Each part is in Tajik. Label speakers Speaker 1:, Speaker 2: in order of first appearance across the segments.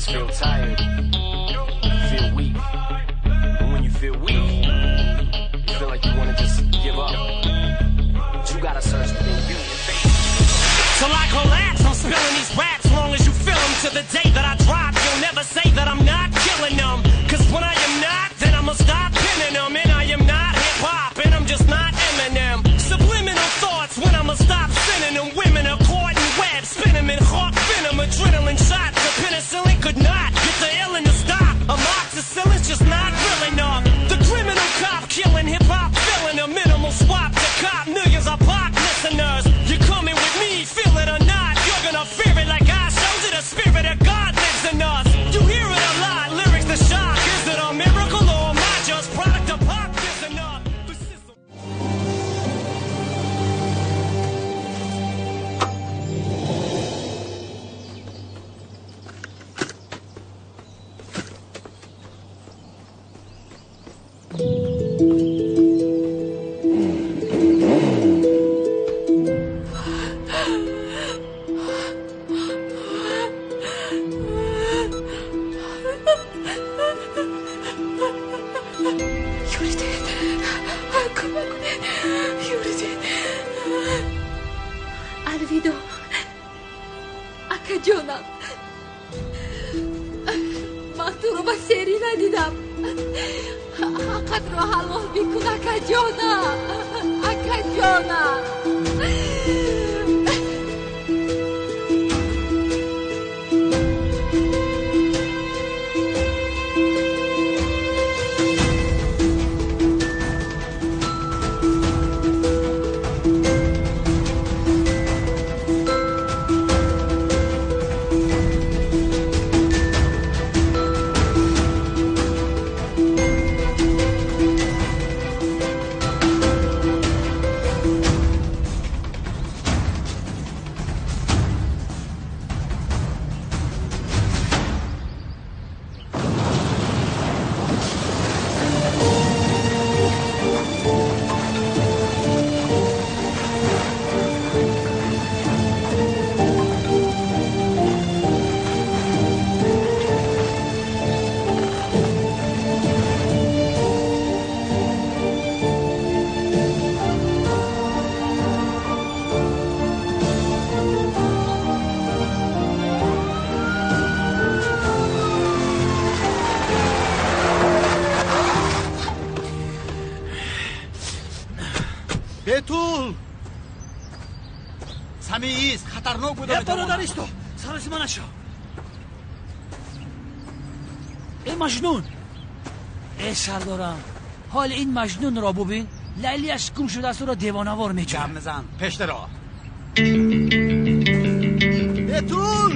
Speaker 1: Niggas feel tired, feel weak. And when you feel weak, you feel like you wanna just give up. But you gotta search within you.
Speaker 2: Till I collapse, I'm spilling these raps long as you feel them. To the day that I drop, you'll never say that I'm not killing them. Cause when I am not, then I'ma stop pinning them. And I am not hip-hop, and I'm just not Eminem. Subliminal thoughts when I'ma stop sending them. Women are caught in webs, spin 'em in hawk venom. Adrenaline shots, the penicillin could not get the illin to stop. Amoxicillin's just not real enough. The criminal cop killing hip-hop, filling a minimal swap to cop. Millions are pop listeners. You're coming with me, feel it or not. You're gonna fear it like I showed you. The spirit of God lives in us. You hear it a lot, lyrics the shock. Is it a miracle or am I just product of pop? Is enough.
Speaker 3: Алвидо, акаҷонам, ман туро ба серӣ надидам. Ҳаққатро ҳалол бикун, акаҷонам, акаҷонам.
Speaker 4: Бетул! Самиист, хатарнок буда.
Speaker 5: Э, бародар, исто! Саросима нашо. Э, Маҷнун! Э, сардорам, ҳоли ин Маҷнунро бубин. Лайлиаш гум шудааст, ӯро девонавор меҷӯяд.
Speaker 4: Гап мезан, пештаро. Бетул!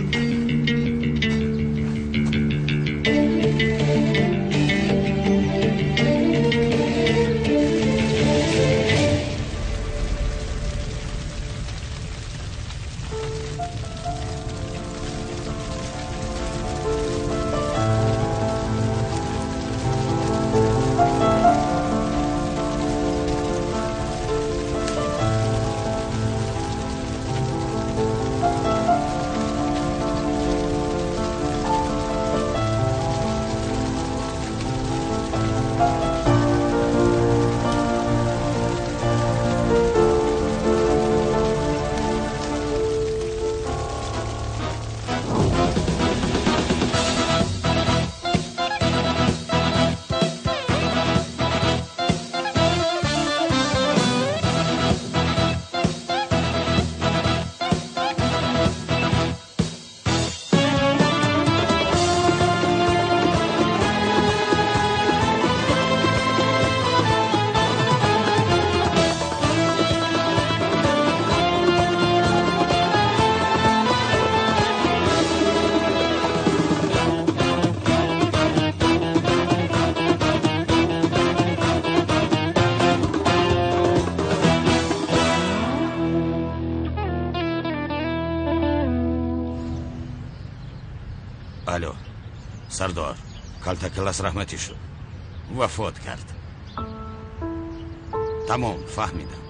Speaker 6: Алло, сардор, калтакалас раҳматӣ шуд, вафот кард. Тамом, фаҳмидам.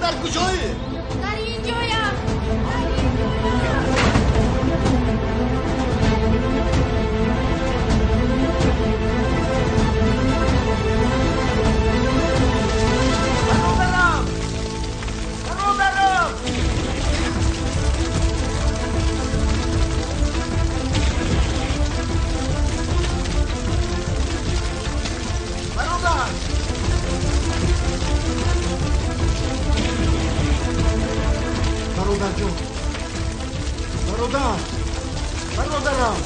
Speaker 4: Дар куҷоӣ?
Speaker 3: Дар инҷоям. Дар инҷоям.
Speaker 4: Бародарам! Бародарам! Бародар! Бародарҷон! Бародар! Бародарам!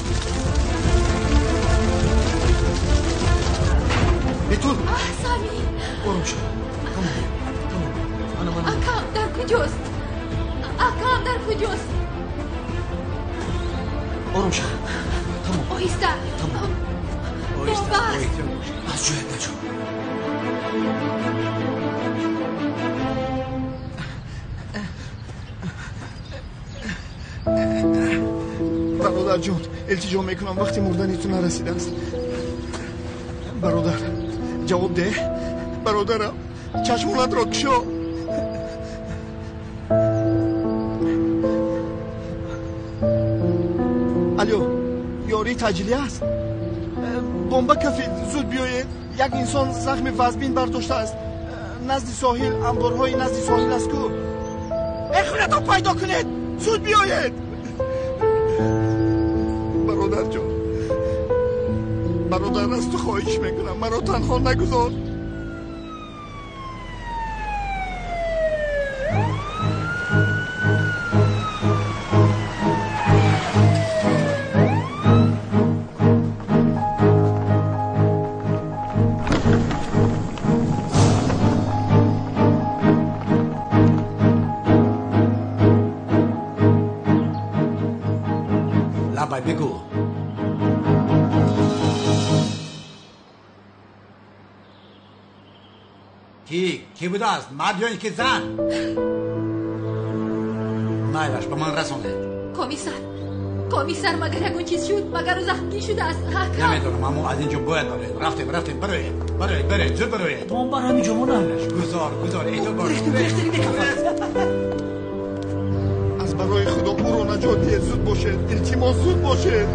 Speaker 4: Бетул!
Speaker 3: Самин!
Speaker 4: Ором шав. Тамом. Тамом. Ана ман.
Speaker 3: Акам дар куҷост? Акам дар куҷост?
Speaker 4: Ором шав. Тамом.
Speaker 3: Оҳиста.
Speaker 4: Тамом.
Speaker 3: Оҳиста.
Speaker 4: Аз ҷоят наҷо. Бародарҷон, илтиҷо мекунам, вақти мурдани ту нарасидааст. Бародар, ҷавоб деҳ. Бародарам, чашмонатро кушо. Алё, ёрии таъҷилӣ аст? Бомба кафид, зуд биёед. Як инсон захми вазбин бардоштааст. Назди соҳил, анборҳои назди соҳил аст ку. Э, худатон пайдо кунед, зуд биёед. Бародарҷон, бародар, аз ту хоҳиш мекунам, маро танҳо нагузор.
Speaker 7: Лабай, бигӯ. Ки будааст, мард ё ин ки зан? Майлаш, ба ман расонед.
Speaker 3: Комиссар, комиссар, магар ягон чиз шуд? Магар ӯ захмгин шудааст?
Speaker 7: Намедонам, аммо аз ин ҷо бояд бароед. Рафтем, рафтем, бароед, бароед, бароед, зуд бароед.
Speaker 5: Бомба ҳамин ҷо монад.
Speaker 7: Гузор, гузор, эҳтиёт бош.
Speaker 4: Аз барои худо ӯро наҷот диҳед, зуд бошед, илтимос, зуд бошед.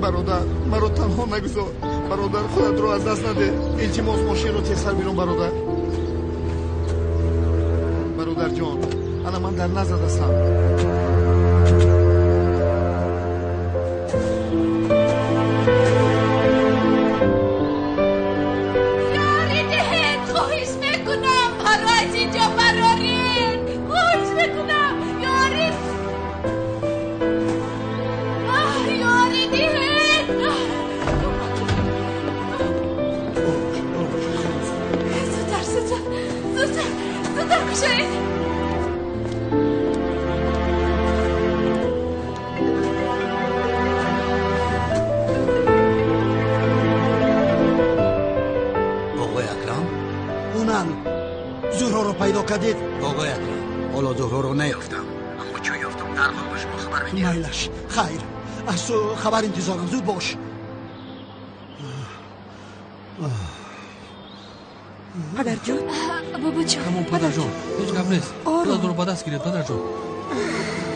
Speaker 4: Бародар, маро танҳо нагузор. Бародар, худатро аз даст надеҳ. Илтимос, мошинро тезтар бирон, бародар. Бародарҷон, ана ман дар назар ҳастам.
Speaker 3: Ёрӣ диҳед, хоҳиш мекунам, маро аз инҷо бароред. Хоҳиш мекунам, ёрӣ. Ёрӣ диҳед. Зудтар, зудтар, зудтар, зудтар кушоед.
Speaker 7: Оғои Акрам, унан Зуҳроро пайдо кардед? Оғои Акрам, ҳоло Зуҳроро наёфтам, аммо чун ёфтам дарҳол ба шумо хабар медиҳам.
Speaker 8: Майлаш, хайр, аз ту хабар интизорам, зуд бош.
Speaker 9: Падарҷон,
Speaker 3: бобоҷон.
Speaker 10: Тамом, падарҷон, ҳеҷ гап нест. Худатонро ба даст гиред, падарҷон.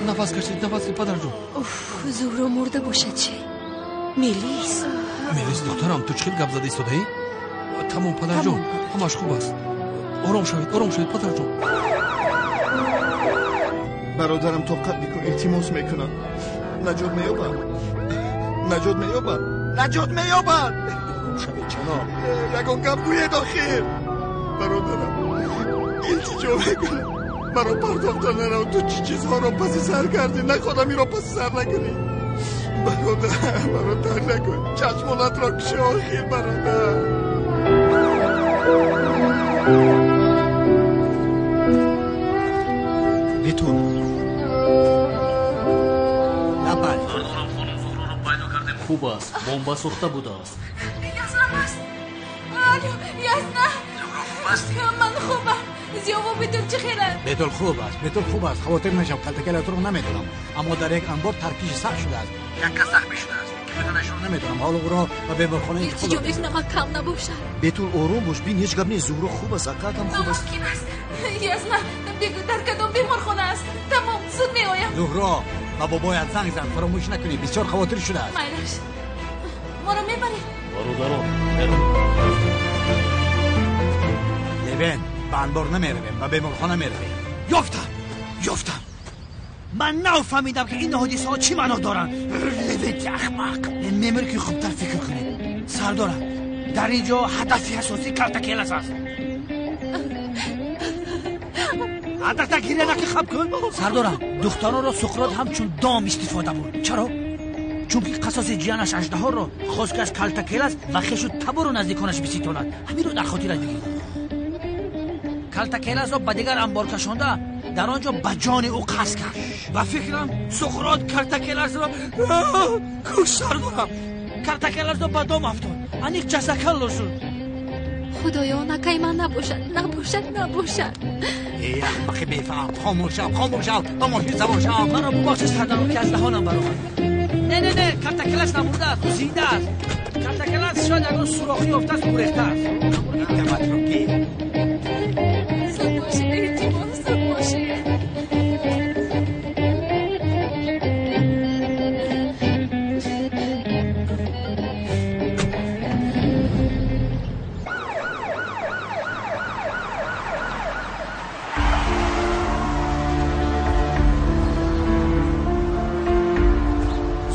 Speaker 10: Нафас кашед, нафас кашед, падарҷон.
Speaker 3: Уф, Зуҳро мурда бошад чӣ?
Speaker 9: Мелис.
Speaker 10: Мелис, духтарам, ту чӣ хел гап зада истодаӣ? Тамом, падарҷон, ҳамаш хуб аст. Ором шавед, ором шавед, падарҷон.
Speaker 4: Бародарам, тоқат бикун, илтимос мекунам. Наҷот меёбад, наҷот меёбад, наҷот меёбад.
Speaker 7: Ором шавед, ҷаноб.
Speaker 4: Ягон гап гӯед охир. Бародарам, илтиҷо мекунам, маро партофта нарав. Ту чӣ чизҳоро паси сар кардӣ? Нахоҳам инро паси сар накунӣ. Бародар, маро тарк накун. Чашмонатро кушо охир, бародар.
Speaker 8: Бетул.
Speaker 7: Лабай.
Speaker 11: Сардорам, хонум Зуҳроро пайдо кардем. Хуб аст, бомба сӯхта будааст.
Speaker 3: Яснам аст. Алё, Ясна.
Speaker 7: Зуҳро хуб астӣ?
Speaker 3: Ман хубам. Зиёву Бетул чӣ хеланд?
Speaker 7: Бетул хуб аст, Бетул хуб аст. Хавотир нашав, калтакалатро намедонам, аммо дар як анбор таркиши сахт шудааст. Як кас захмӣ шудааст. Буданашро намедонам. Ҳоло ӯро ба беморхона интиқол
Speaker 3: Илтиҷо мекунам, кам набошад.
Speaker 12: Бетул, ором бош, бин, ҳеҷ гап нест. Зуҳро хуб аст, акаатам хуб аст.
Speaker 3: Номумкин аст. Ясна, бигӯ дар кадом беморхона аст. Тамом, зуд меоям.
Speaker 7: Зуҳро, ба бобоят занг зан, фаромӯш накунӣ, бисёр хавотир шудааст.
Speaker 3: Майлаш, моро мебаред?
Speaker 11: Бародарон,
Speaker 7: Левен, ба анбор намеравем, ба беморхона меравем.
Speaker 5: Ёфтам, ёфтам. Ман нафаҳмидам, ки ин ҳодисаҳо чӣ маъно доранд. Левенти ахмақ. Мемир, ки хубтар фикр кунед. Сардорам, дар ин ҷо ҳадафи асосӣ Калтакелас аст. Ҳадафта гиря наки, хаб кун. Сардорам, духтаронро Суқрот ҳамчун дом истифода бурд. Чаро? Чунки қасоси ҷиянаш аждаҳорро хост, ки аз Калтакелас ва хешу табору наздиконаш биситонад. Ҳаминро дар хотират бигир. Калтакеласро ба дигар анбор кашонда, дар он ҷо ба ҷони ӯ қасд кард. Ба фикрам, Суқрот Калтакеласро кушт. Сардорам, Калтакеласро ба дом афтод, аниқ ҷасакалло шуд.
Speaker 3: Худоё, накай ман набошад, набошад, набошад.
Speaker 7: Эй аҳмақи бефаҳм, хомӯш шав, хомӯш шав, ба мошин савор шав.
Speaker 5: Маро бубахшед, сардарон, ки аз даҳонам баромад. Не, не, не, Калтакелас намурдааст, ӯ зинда аст. Калтакелас шояд ягон сурохӣ ёфтааст, гурехтааст.
Speaker 7: Итаматро гир.
Speaker 3: Зуд бошед, илтимос, зуд бошед.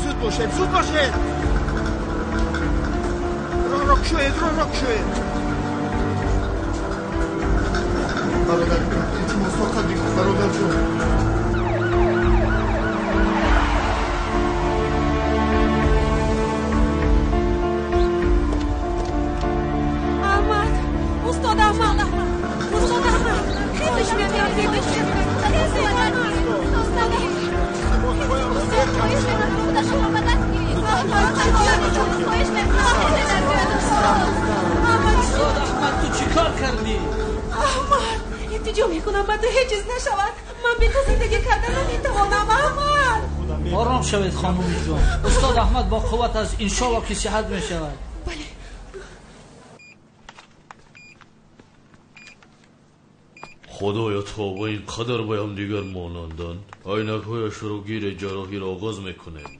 Speaker 4: Зуд бошед, зуд бошед, роҳро кушоед, роҳро кушоед. Бародар, илтимос, тоқат бикун, бародарҷон.
Speaker 9: Аҳмад, устод Аҳмад, устод Аҳмад, хезиш мекунам, хезиш мекунам, хезиш. Устод Аҳмад,
Speaker 3: хоҳиш мекунам, худа шумо ба даст гиред. Хоҳиш мекунам,
Speaker 5: Устод Аҳмад, ту чӣ кор кардӣ?
Speaker 9: Аҳмад, илтиҷо мекунам, ба ту ҳеҷ чиз нашавад. Ман бе ту зиндагӣ карда наметавонам, Аҳмад.
Speaker 5: Ором шавед, хонумиҷон. Устод Аҳмад бо қувват аст, иншоалло, ки сиҳат мешавад.
Speaker 11: Худоё, тавба, ин қадар ба ҳамдигар монанданд. Айнакҳояшро гире, ҷарроҳиро оғоз мекунем.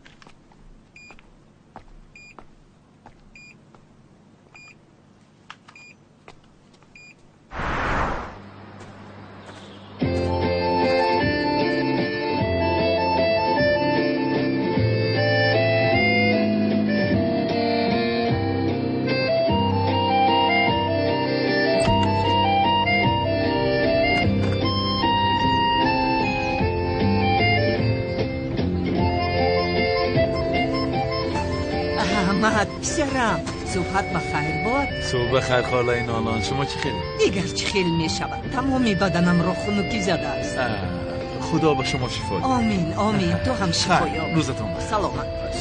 Speaker 9: Аҳмад, писарам, суҳбат ба хайр бод.
Speaker 13: Субҳ бахайр, холаи Нолон, шумо чӣ хеле?
Speaker 9: Дигар чӣ хел мешавад? Тамоми баданамро хунукӣ задааст.
Speaker 13: Худо ба шумо шифо диҳад.
Speaker 9: Омин, омин, ту ҳам шифо ёб.
Speaker 13: Рӯзатон бахайр.
Speaker 9: Саломат бош.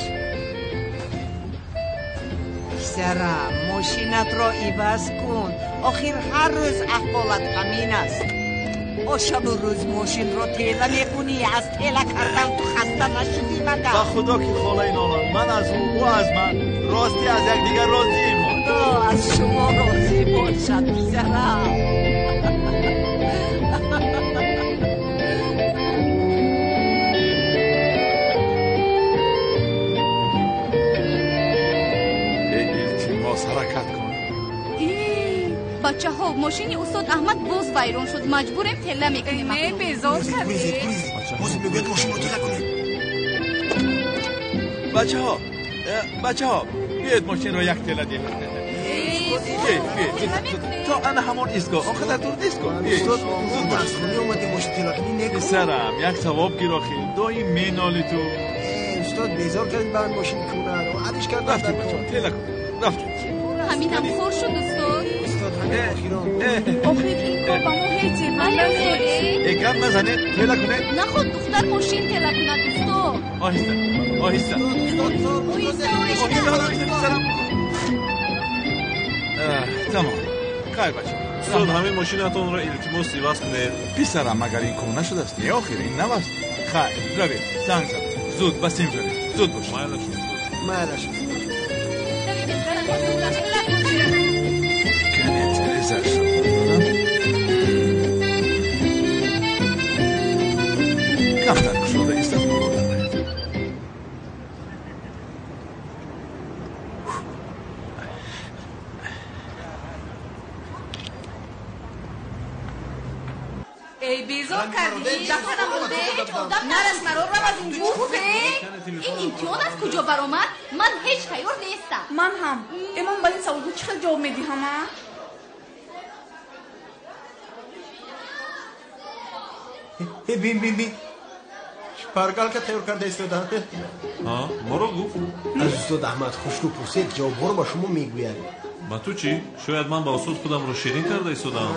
Speaker 9: Писарам, мошинатро иваз кун. Охир ҳар рӯз аҳволат ҳамин аст. Шабу рӯз мошинро тела мекунӣ, аз тела кардан ту хаста нашудӣ магар?
Speaker 13: Ба худо ки, холаи Нолон, ман аз ӯ, ӯ аз ман, ростӣ аз якдигар розием.
Speaker 9: Худо аз шумо розӣ бошад, писарам.
Speaker 13: Эй, илтимос, ҳаракат кун.
Speaker 3: Бачаҳо, мошини устод Аҳмад боз вайрон шуд, маҷбурем тела мекунем.
Speaker 14: Не, безор кардед.
Speaker 4: Ҳозир мегӯяд мошинро тела кунем.
Speaker 13: Бачаҳо, бачаҳо, биёед мошинро як тела диҳем. То ана ҳамон истгоҳ, он қадар дур нест ку.
Speaker 4: Устод, зуд бош, омадем мошин тела кунӣ неку.
Speaker 13: Писарам, як савоб гир, охир доим меноли ту.
Speaker 12: Устод, безор кардед ба мошин кунаро адиш кардам.
Speaker 13: Рафтем, бачаҳо, тела кун, рафтем.
Speaker 3: Ҳаминам хор шуд, устод.
Speaker 12: Устод, ҳамин охирон.
Speaker 14: Охир ин кор ба мо ҳеҷ
Speaker 3: Бале, устод.
Speaker 13: Гап назанед, тела кунед.
Speaker 3: Наход духтар мошин тела кунад, устод.
Speaker 13: Оҳиста, оҳиста.
Speaker 3: Оҳиста,
Speaker 13: оҳиста, оҳиста, писарам. Тамом, хайр, бачаҳо.
Speaker 15: Устод, ҳамин мошинатонро илтимос иваз кунед.
Speaker 13: Писарам, магар ин кӯҳна шудааст? Не, охир ин нав аст. Хайр, равед, занг зан, зуд ба синф равед, зуд бош.
Speaker 15: Майлаш, устод.
Speaker 12: Майлаш.
Speaker 16: Кане телевизоршо бардорам. Камтар кушода истад, бародар.
Speaker 14: Эй, безор кардӣ, дафтарам монде, нарас маро, рав аз инҷо.
Speaker 3: Ин имтиҳон аз куҷо баромад? Ман ҳеҷ тайёр нестам.
Speaker 14: Ман ҳам. Э, ман ба ин саволҳо чӣ хел ҷавоб медиҳам, а?
Speaker 13: Бин, бин, бин, шпаргалка тайёр карда истода.
Speaker 15: Моро гуфт.
Speaker 12: Аз устод Аҳмад Хушрӯ пурсед, ҷавобҳоро ба шумо мегӯяд.
Speaker 15: Ба ту чӣ? Шояд ман ба устод худамро ширин карда истодам.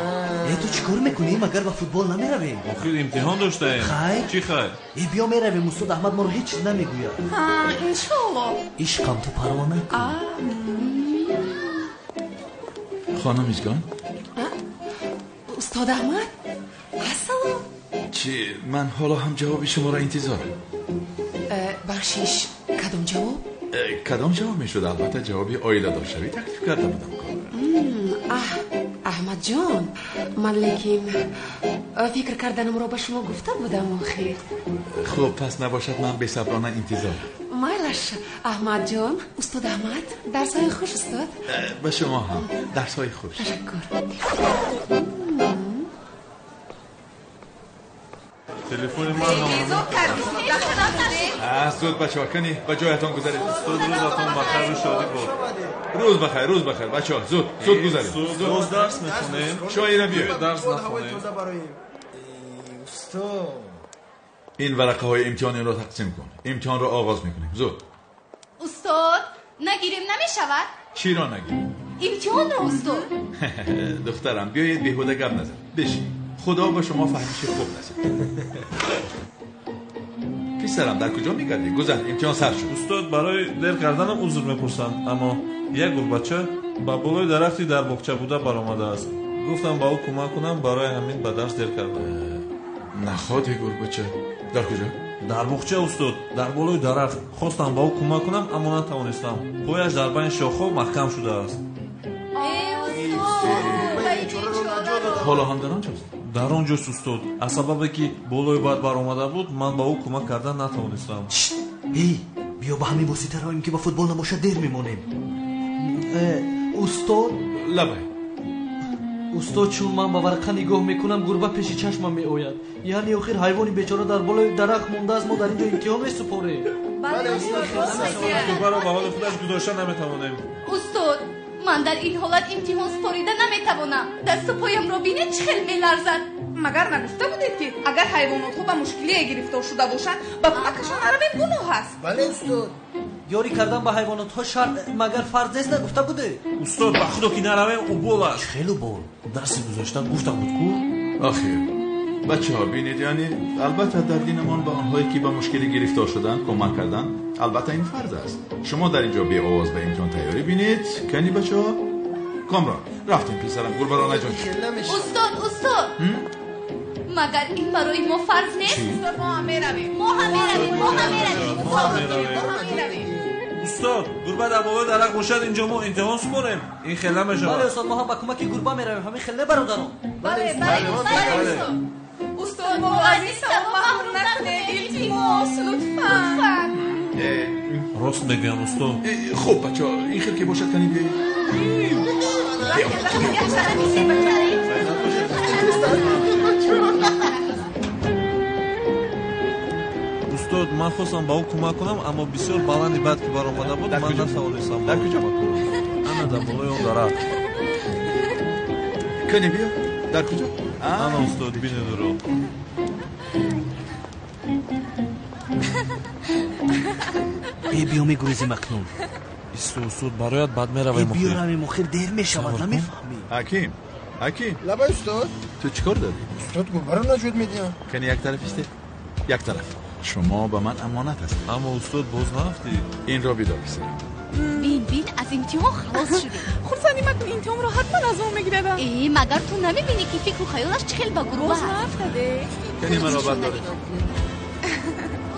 Speaker 17: Э, ту чӣ кор мекунӣ? Магар ба футбол намеравем?
Speaker 15: Охир имтиҳон доштаем.
Speaker 17: Хайр?
Speaker 15: Чӣ хайр?
Speaker 17: Э, биё меравем, устод Аҳмад моро ҳеҷ чиз намегӯяд.
Speaker 14: Иншоалло.
Speaker 17: Ишқам, ту парво накун.
Speaker 16: Хонум Мизгон?
Speaker 18: Устод Аҳмад, ассалом.
Speaker 16: Чӣ, ман ҳоло ҳам ҷавоби шуморо интизорам.
Speaker 18: Бахшиш, кадом ҷавоб?
Speaker 16: Кадом ҷавоб мешуд? Албатта ҷавоби оиладоршавӣ таклиф карда будам.
Speaker 18: Аҳ, Аҳмадҷон, ман лекин фикр карданамро ба шумо гуфта будам охир.
Speaker 16: Хуб, пас набошад, ман бесаброна интизорам.
Speaker 18: Майлаш, Аҳмадҷон. Устод Аҳмад, дарсҳои хуш, устод.
Speaker 16: Ба шумо ҳам дарсҳои хуш.
Speaker 18: Ташаккур.
Speaker 15: Телефони ман ҳам.
Speaker 14: Безор кардӣ, дафтарам монде.
Speaker 16: Зуд бачаҳо, кани ба ҷоятон гузаред.
Speaker 15: Устод, рӯзатон бахайру шодӣ бод.
Speaker 16: Рӯз бахайр, рӯз бахайр, бачаҳо, зуд, зуд гузаред.
Speaker 15: Боз дарс мехонем.
Speaker 16: Шоира, биёед.
Speaker 15: Дарс нахонем.
Speaker 12: Устод,
Speaker 16: ин варақаҳои имтиҳонро тақсим кун. Имтиҳонро оғоз мекунем, зуд.
Speaker 3: Устод, нагирем намешавад?
Speaker 16: Чиро нагирем?
Speaker 3: Имтиҳонро, устод.
Speaker 16: Духтарам, биёед беҳуда гап назан. Бишин. Худо ба шумо фаҳмиши хуб насиб. Писарам, дар куҷо мегардӣ? Гузар, имтиҳон сар шуд.
Speaker 15: Устод, барои дер карданам узр мепурсам, аммо як гурбача ба болои дарахти дар боғча буда баромадааст. Гуфтам ба ӯ кӯмак кунам, барои ҳамин ба дарс дер кардам.
Speaker 16: Находи гурбача дар куҷо?
Speaker 15: Дар боғча, устод, дар болои дарахт. Хостам ба ӯ кӯмак кунам, аммо натавонистам. Пояш дар байни шохҳо маҳкам шудааст.
Speaker 16: Ҳоло ҳам дар он ҷост?
Speaker 15: Дар он ҷост, устод. Аз сабабе ки болои бад баромада буд, ман ба ӯ кӯмак кардан натавонистам.
Speaker 17: Эй, биё ба ҳамин восита равем, ки ба футбол набошад дер мемонем. Устод.
Speaker 16: Лабай.
Speaker 17: Устод, чун ман ба варақа нигоҳ мекунам, гурба пеши чашмам меояд. Яъне охир ҳайвони бечора дар болои дарахт мондааст, мо дар ин ҷо имтиҳон месупорем.
Speaker 15: Гурбаро ба ҳоли худаш гузошта наметавонем.
Speaker 3: Устод, ман дар ин ҳолат имтиҳон супорида наметавонам. Дасту поямро бинед, чӣ хел меларзад.
Speaker 14: Магар нагуфта будед, ки агар ҳайвонотҳо ба мушкилие гирифтор шуда бошанд, ба кӯмакашон наравем гуноҳ аст?
Speaker 12: Бале, устод.
Speaker 17: Ёрӣ кардан ба ҳайвонотҳо шарт магар фарз нест, нагуфта будед?
Speaker 15: Устод, ба худо ки наравем, убол аст.
Speaker 17: Чӣ хел убол?
Speaker 15: Дарси гузашта гуфтам буд ку?
Speaker 16: Охир бачаҳо, бинед, яъне албатта дар динамон ба онҳое ки ба мушкилӣ гирифтор шуданд кӯмак кардан, албатта ин фарз аст. Шумо дар ин ҷо беовоз ба имтиҳон тайёрӣ бинед. Кани бачаҳо, Комрон, рафтем, писарам, гурбаро наҷот.
Speaker 3: Устод, устод, магар ин барои мо фарз нест?
Speaker 14: Устод, мо ҳам меравем.
Speaker 3: Мо ҳам меравем, мо ҳам меравем,
Speaker 15: мо ҳам меравем. Устод, гурба дар болои дарахт бошад, инҷо мо имтиҳон супорем. Ин хел намешавад.
Speaker 17: Бале, устод, мо ҳам ба кӯмаки гурба меравем. Ҳамин хел не, бародарон?
Speaker 14: Бале, бале, бале, устод. Устод, моро аз ин савол маҳрум накунед, илтимос, лутфан.
Speaker 15: Рост мегӯям, устод.
Speaker 16: Хуб, бачаҳо, ин хел ки бошад, кани биёед.
Speaker 15: Устод, ман хостам ба ӯ кӯмак кунам, аммо бисёр баланди бад ки баромада буд, ман натавонистам.
Speaker 16: Дар куҷо?
Speaker 15: Ана дар болои он дарахт.
Speaker 16: Кани биё, дар куҷо?
Speaker 15: Ана, устод, бинед ӯро.
Speaker 17: Э, биё мегурезем акнун.
Speaker 15: Исто, устод, бароят бад меравем.
Speaker 17: Э, биё равем, охир дер мешавад, намефаҳмӣ?
Speaker 16: Ҳаким, ҳаким.
Speaker 12: Лабай, устод.
Speaker 16: Ту чӣ кор дорӣ?
Speaker 12: Устод, гурбаро наҷот медиҳам.
Speaker 16: Кани як тараф исте, як тараф. Шумо ба ман амонат ҳастед.
Speaker 15: Аммо устод, боз нарафтӣ.
Speaker 16: Инро бидор, писарам.
Speaker 3: Бин, бин, аз имтиҳон халос шудем.
Speaker 14: Хурсандӣ макун, имтиҳонро ҳатман аз мо мегирад.
Speaker 3: Э, магар ту намебинӣ, ки фикру хаёлаш чӣ хел ба гурба
Speaker 14: аст? Боз нарафтаде.
Speaker 16: Кани маро бардоред.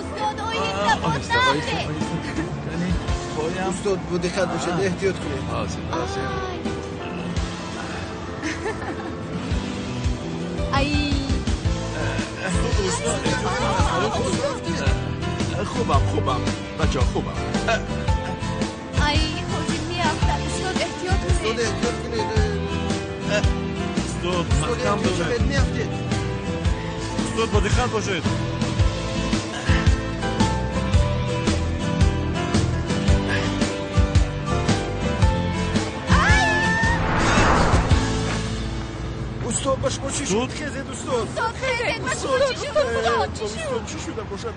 Speaker 3: Устод, оҳиста, боз нарафте.
Speaker 16: Кани.
Speaker 13: Поям.
Speaker 12: Устод, бо диққат бошед, эҳтиёт кунед.
Speaker 13: Ҳозир, ҳозир.
Speaker 3: Ай!
Speaker 16: Хубам, хубам. Бачаҳо, хубам.
Speaker 3: Ай, ҳозир меафтад. Устод, эҳтиёт кунед.
Speaker 12: Устод, эҳтиёт кунед.
Speaker 15: Устод, маҳкам бошед.
Speaker 12: Меафтед.
Speaker 15: Устод, бо диққат бошед.
Speaker 12: Устод, ба шумо чӣ шуд? Хезед, устод.
Speaker 3: Устод, хезед, ба шумо чӣ шуд? Устод, чӣ шуд?
Speaker 12: Устод, чӣ шуда бошад?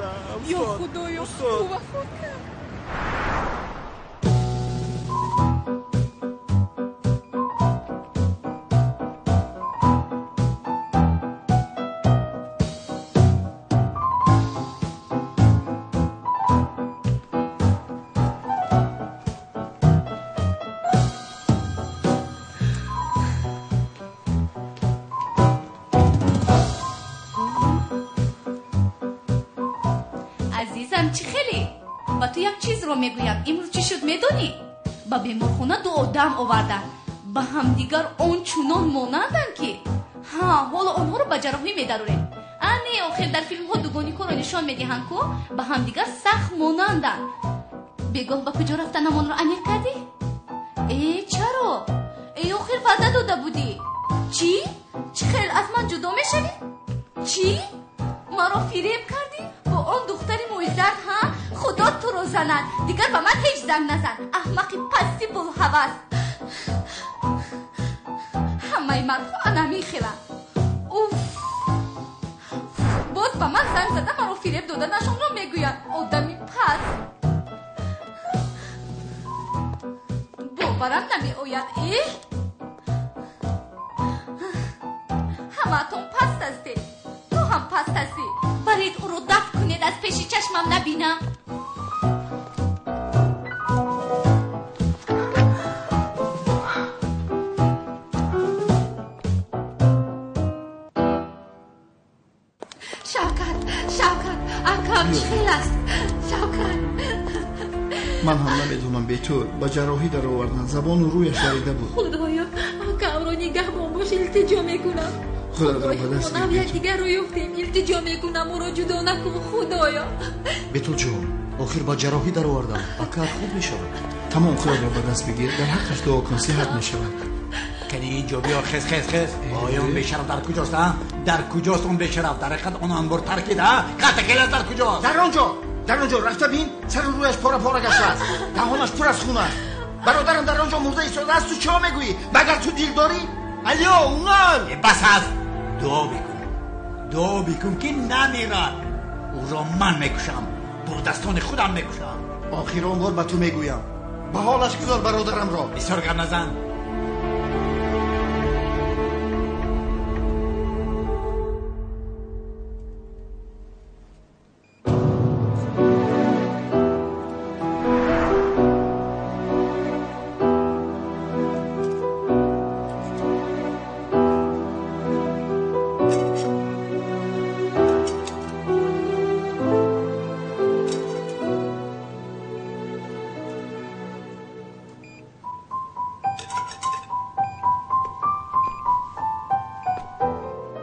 Speaker 14: Ё Худоё, ӯ вафот кард.
Speaker 3: Мегӯям, имрӯз чӣ шуд медонӣ? Ба беморхона ду одам оварданд. Ба ҳамдигар он чунон монанданд, ки ҳа, ҳоло онҳоро ба ҷарроҳӣ медарорем. А не, охир дар филмҳо дугоникҳоро нишон медиҳанд, ку ба ҳамдигар сахт монанданд. Бегоҳ ба куҷо рафтанамонро аниқ кардӣ? Э, чаро? Э, охир ваъда дода будӣ. Чӣ? Чӣ хел аз ман ҷудо мешавӣ? Чӣ? Маро фиреб кардӣ? Бо он духтари мӯйзард, ҳа? Худо туро занад. Дигар ба ман ҳеҷ занг назан. Аҳмақи пасти булҳавас. Ҳамаи мардҳо ана мехеланд. Уф! Боз ба ман занг зада маро фиреб доданашонро мегӯянд. Одами паст. Боварам намеояд, э? Ҳамаатон паст ҳастед. Ту ҳам паст ҳастӣ. Баред ӯро дафт кунед, аз пеши чашмам набинам.
Speaker 18: Шавкат, Шавкат, акам чӣ хел аст? Шавкат.
Speaker 4: Ман ҳам намедонам, бетур ба ҷарроҳӣ дароварданд, забону рӯяш дарида буд.
Speaker 14: Худоё, акамро нигаҳбон бош, илтиҷо мекунам.
Speaker 4: Худоро ба даст
Speaker 14: мо нав якдигарро ёфтем, илтиҷо мекунам, ӯро ҷудо накун, Худоё.
Speaker 17: Бетул ҷон, охир ба ҷарроҳӣ даровардам, акаат хуб мешавад.
Speaker 4: Тамом, худро ба даст бигир, дар ҳаққаш дуо кун, сиҳат мешавад.
Speaker 7: Кани инҷо биё, хез, хез, хез. Оё он бешараф дар куҷост, а? Дар куҷост он бешараф? Дар ҳақиқат он анбор таркид, а? Калтакелас дар куҷост?
Speaker 4: Дар он ҷо, дар он ҷо рафта бин, сару рӯяш пора пора гаштааст, даҳонаш пур аз хун аст. Бародарам дар он ҷо мурда истодааст, ту чиҳо мегӯӣ? Магар ту дил дорӣ? Алё, унал!
Speaker 7: Бас аст! Дуо бикун, дуо бикун, ки намирад. Ӯро ман мекушам, бо дастони худам мекушам.
Speaker 4: Охир он бор ба ту мегӯям, ба ҳолаш гузор бародарамро.
Speaker 7: Бисёр гап назан.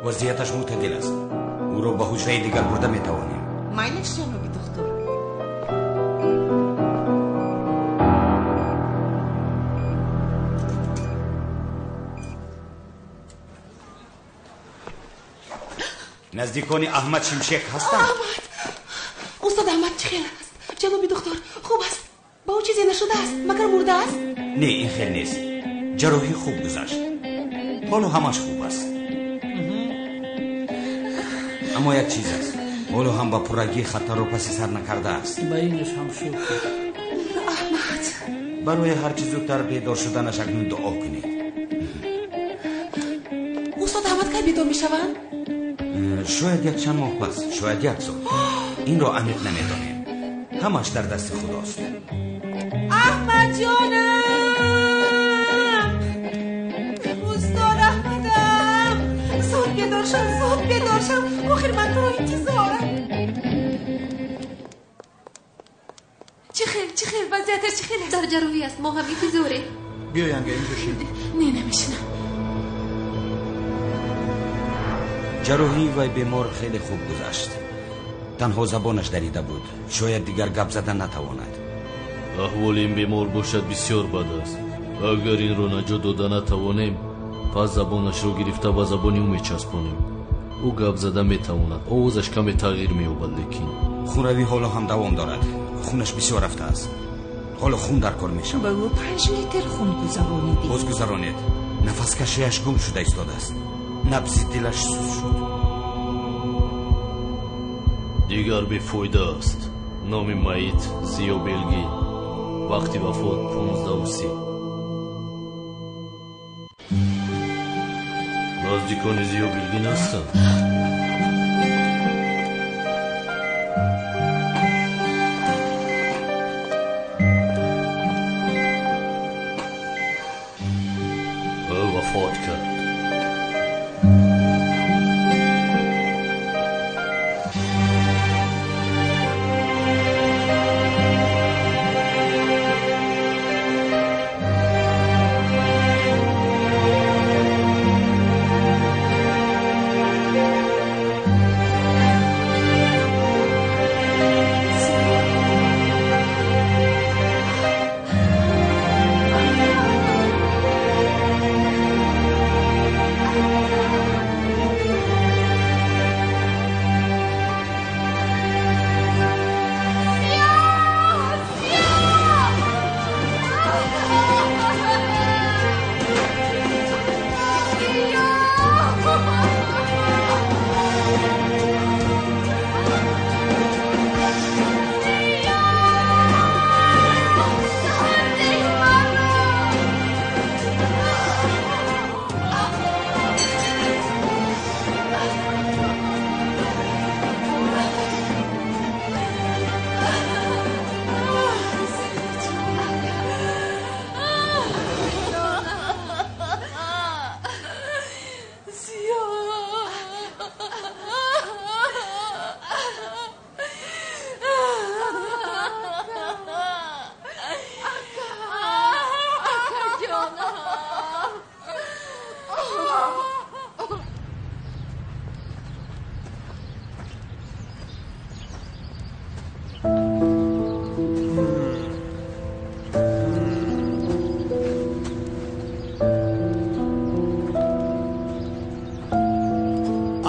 Speaker 6: Вазъияташ мӯътадил аст. Ӯро ба ҳуҷраи дигар бурда метавонем.
Speaker 9: Майлаш, ҷаноби духтур.
Speaker 6: Наздикони Аҳмад Шимшек ҳастанд?
Speaker 18: Аҳмад! Устод Аҳмад чӣ хел аст? Ҷаноби духтур, хуб аст? Ба ӯ чизе нашудааст? Магар мурдааст?
Speaker 6: Не, ин хел нест. Ҷарроҳӣ хуб гузашт. Ҳоло ҳамаш хуб аст. Аммо як чиз аст. Ҳоло ҳам ба пуррагӣ хатарро паси сар накардааст.
Speaker 5: Ба инаш ҳам шукр.
Speaker 18: Аҳмад!
Speaker 6: Барои ҳарчи зудтар бедор шуданаш акнун дуо кунед.
Speaker 18: Устод Аҳмад кай бедор мешаванд?
Speaker 6: Шояд як чанд моҳ пас, шояд як сол. Инро аниқ намедонем. Ҳамаш дар дасти Худост.
Speaker 14: Аҳмад ҷонам! Устод Аҳмадам!
Speaker 18: Зуд бедор шав, зуд бедор шав. Охир ман туро интизорам. Чӣ хел, чӣ хел Вазъияташ чӣ хел аст?
Speaker 14: Дар ҷарроҳӣ аст, мо ҳам интизорем.
Speaker 16: Биё янга, инҷо шин.
Speaker 18: Не, намешинам.
Speaker 6: Ҷарроҳии вай бемор хеле хуб гузашт. Танҳо забонаш дарида буд, шояд дигар гап зада натавонад.
Speaker 11: Аҳволи ин бемор бошад бисёр бад аст. Агар инро наҷот дода натавонем, пас забонашро гирифта ба забони ӯ мечаспонем. Ӯ гап зада метавонад, овозаш каме тағйир меёбад, лекин
Speaker 6: хунравӣ ҳоло ҳам давом дорад. Хунаш бисёр рафтааст. Ҳоло хун дар кор мешавад.
Speaker 9: Ба ӯ 5 литр хун гузаронидем.
Speaker 6: Боз гузаронед. Нафаскашиаш гум шуда истодааст. Набзи дилаш суст шуд.
Speaker 11: Дигар бефоида аст. Номи майит Зиё Белгин. Вақти вафот 15:30. Наздикони Зиё Белгин ҳастанд. Ӯ вафот кард.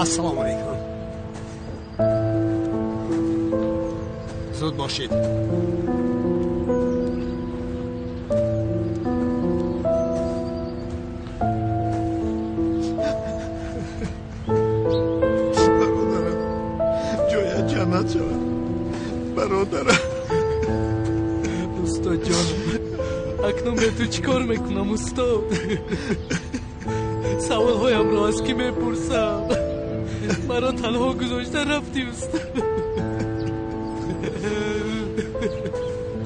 Speaker 7: Ассалому алайкум. Зуд бошед.
Speaker 4: Бародарам, ҷоят ҷаннат шавад. Бародарам.
Speaker 17: Устод ҷонам, акнун бе ту чӣ кор мекунам, устод? Саволҳоямро аз кӣ мепурсам? Маро танҳо гузошта рафтӣ, устод.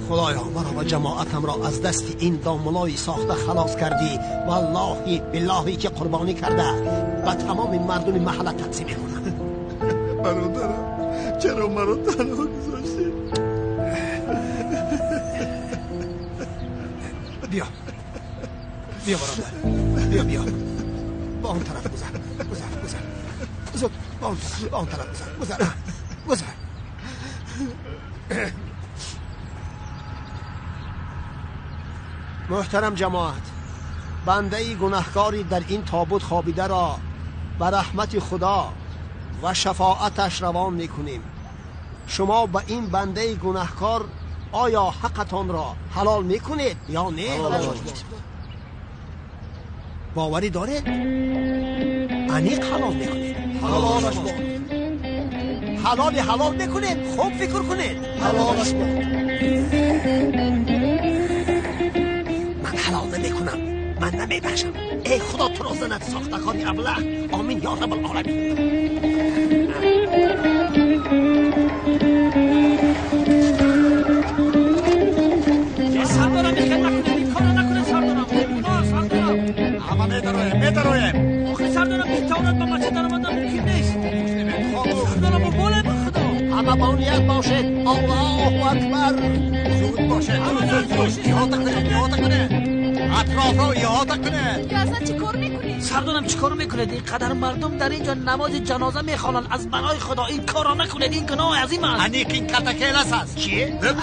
Speaker 7: Худоё, маро ва ҷамоатамро аз дасти ин домулои сохта халос кардӣ. Валлоҳи биллоҳи ки қурбонӣ карда ба тамоми мардуми маҳалла тақсим мекунам.
Speaker 4: Бародарам, чаро маро танҳо гузоштӣ?
Speaker 7: Биё, биё бародар, биё, биё. Ба он тараф гузар, гузар, гузар. Зуд, ба он тараф, ба он тараф гузар, гузар, гузар. Муҳтарам ҷамоат, бандаи гунаҳкори дар ин тобут хобидаро ба раҳмати Худо ва шафоаташ равон мекунем. Шумо ба ин бандаи гунаҳкор оё ҳаққатонро ҳалол мекунед ё не? Боварӣ доред? Аниқ ҳалол мекунед.
Speaker 8: Ҳалолаш бод.
Speaker 7: Ҳалоли ҳалол мекунед. Хуб фикр кунед.
Speaker 8: Ҳалолаш бод.
Speaker 7: Ман ҳалол намекунам. Ман намебахшам. Эй Худо, туро занад сохтакори аблаҳ. Омин ё раббал оламин.
Speaker 5: Сардорам, мехел накунед, ин корро накунед, сардорам. Бегуноҳ, сардорам.
Speaker 4: Ҳама медароем, медароем.
Speaker 5: Охир сардорам, битавонад ба масҷид даромадан мумкин нест. Сардорам, боле ба Худо.
Speaker 7: Ҳама бо ният бошед. Аллоҳу акбар.
Speaker 4: Зуд бошед.
Speaker 13: бошед. Зуд иҳота кунед, иҳота кунед. Атрофро иҳота кунед.
Speaker 3: Аслан чӣ кор мекунед?
Speaker 5: Сардорам, чӣ кор мекунед? Ин қадар мардум дар инҷо намози ҷаноза мехонанд. Аз барои Худо ин корро накунед, ин гуноҳи азим аст.
Speaker 13: Аниқ ин калтакелас аст.
Speaker 12: Чӣ?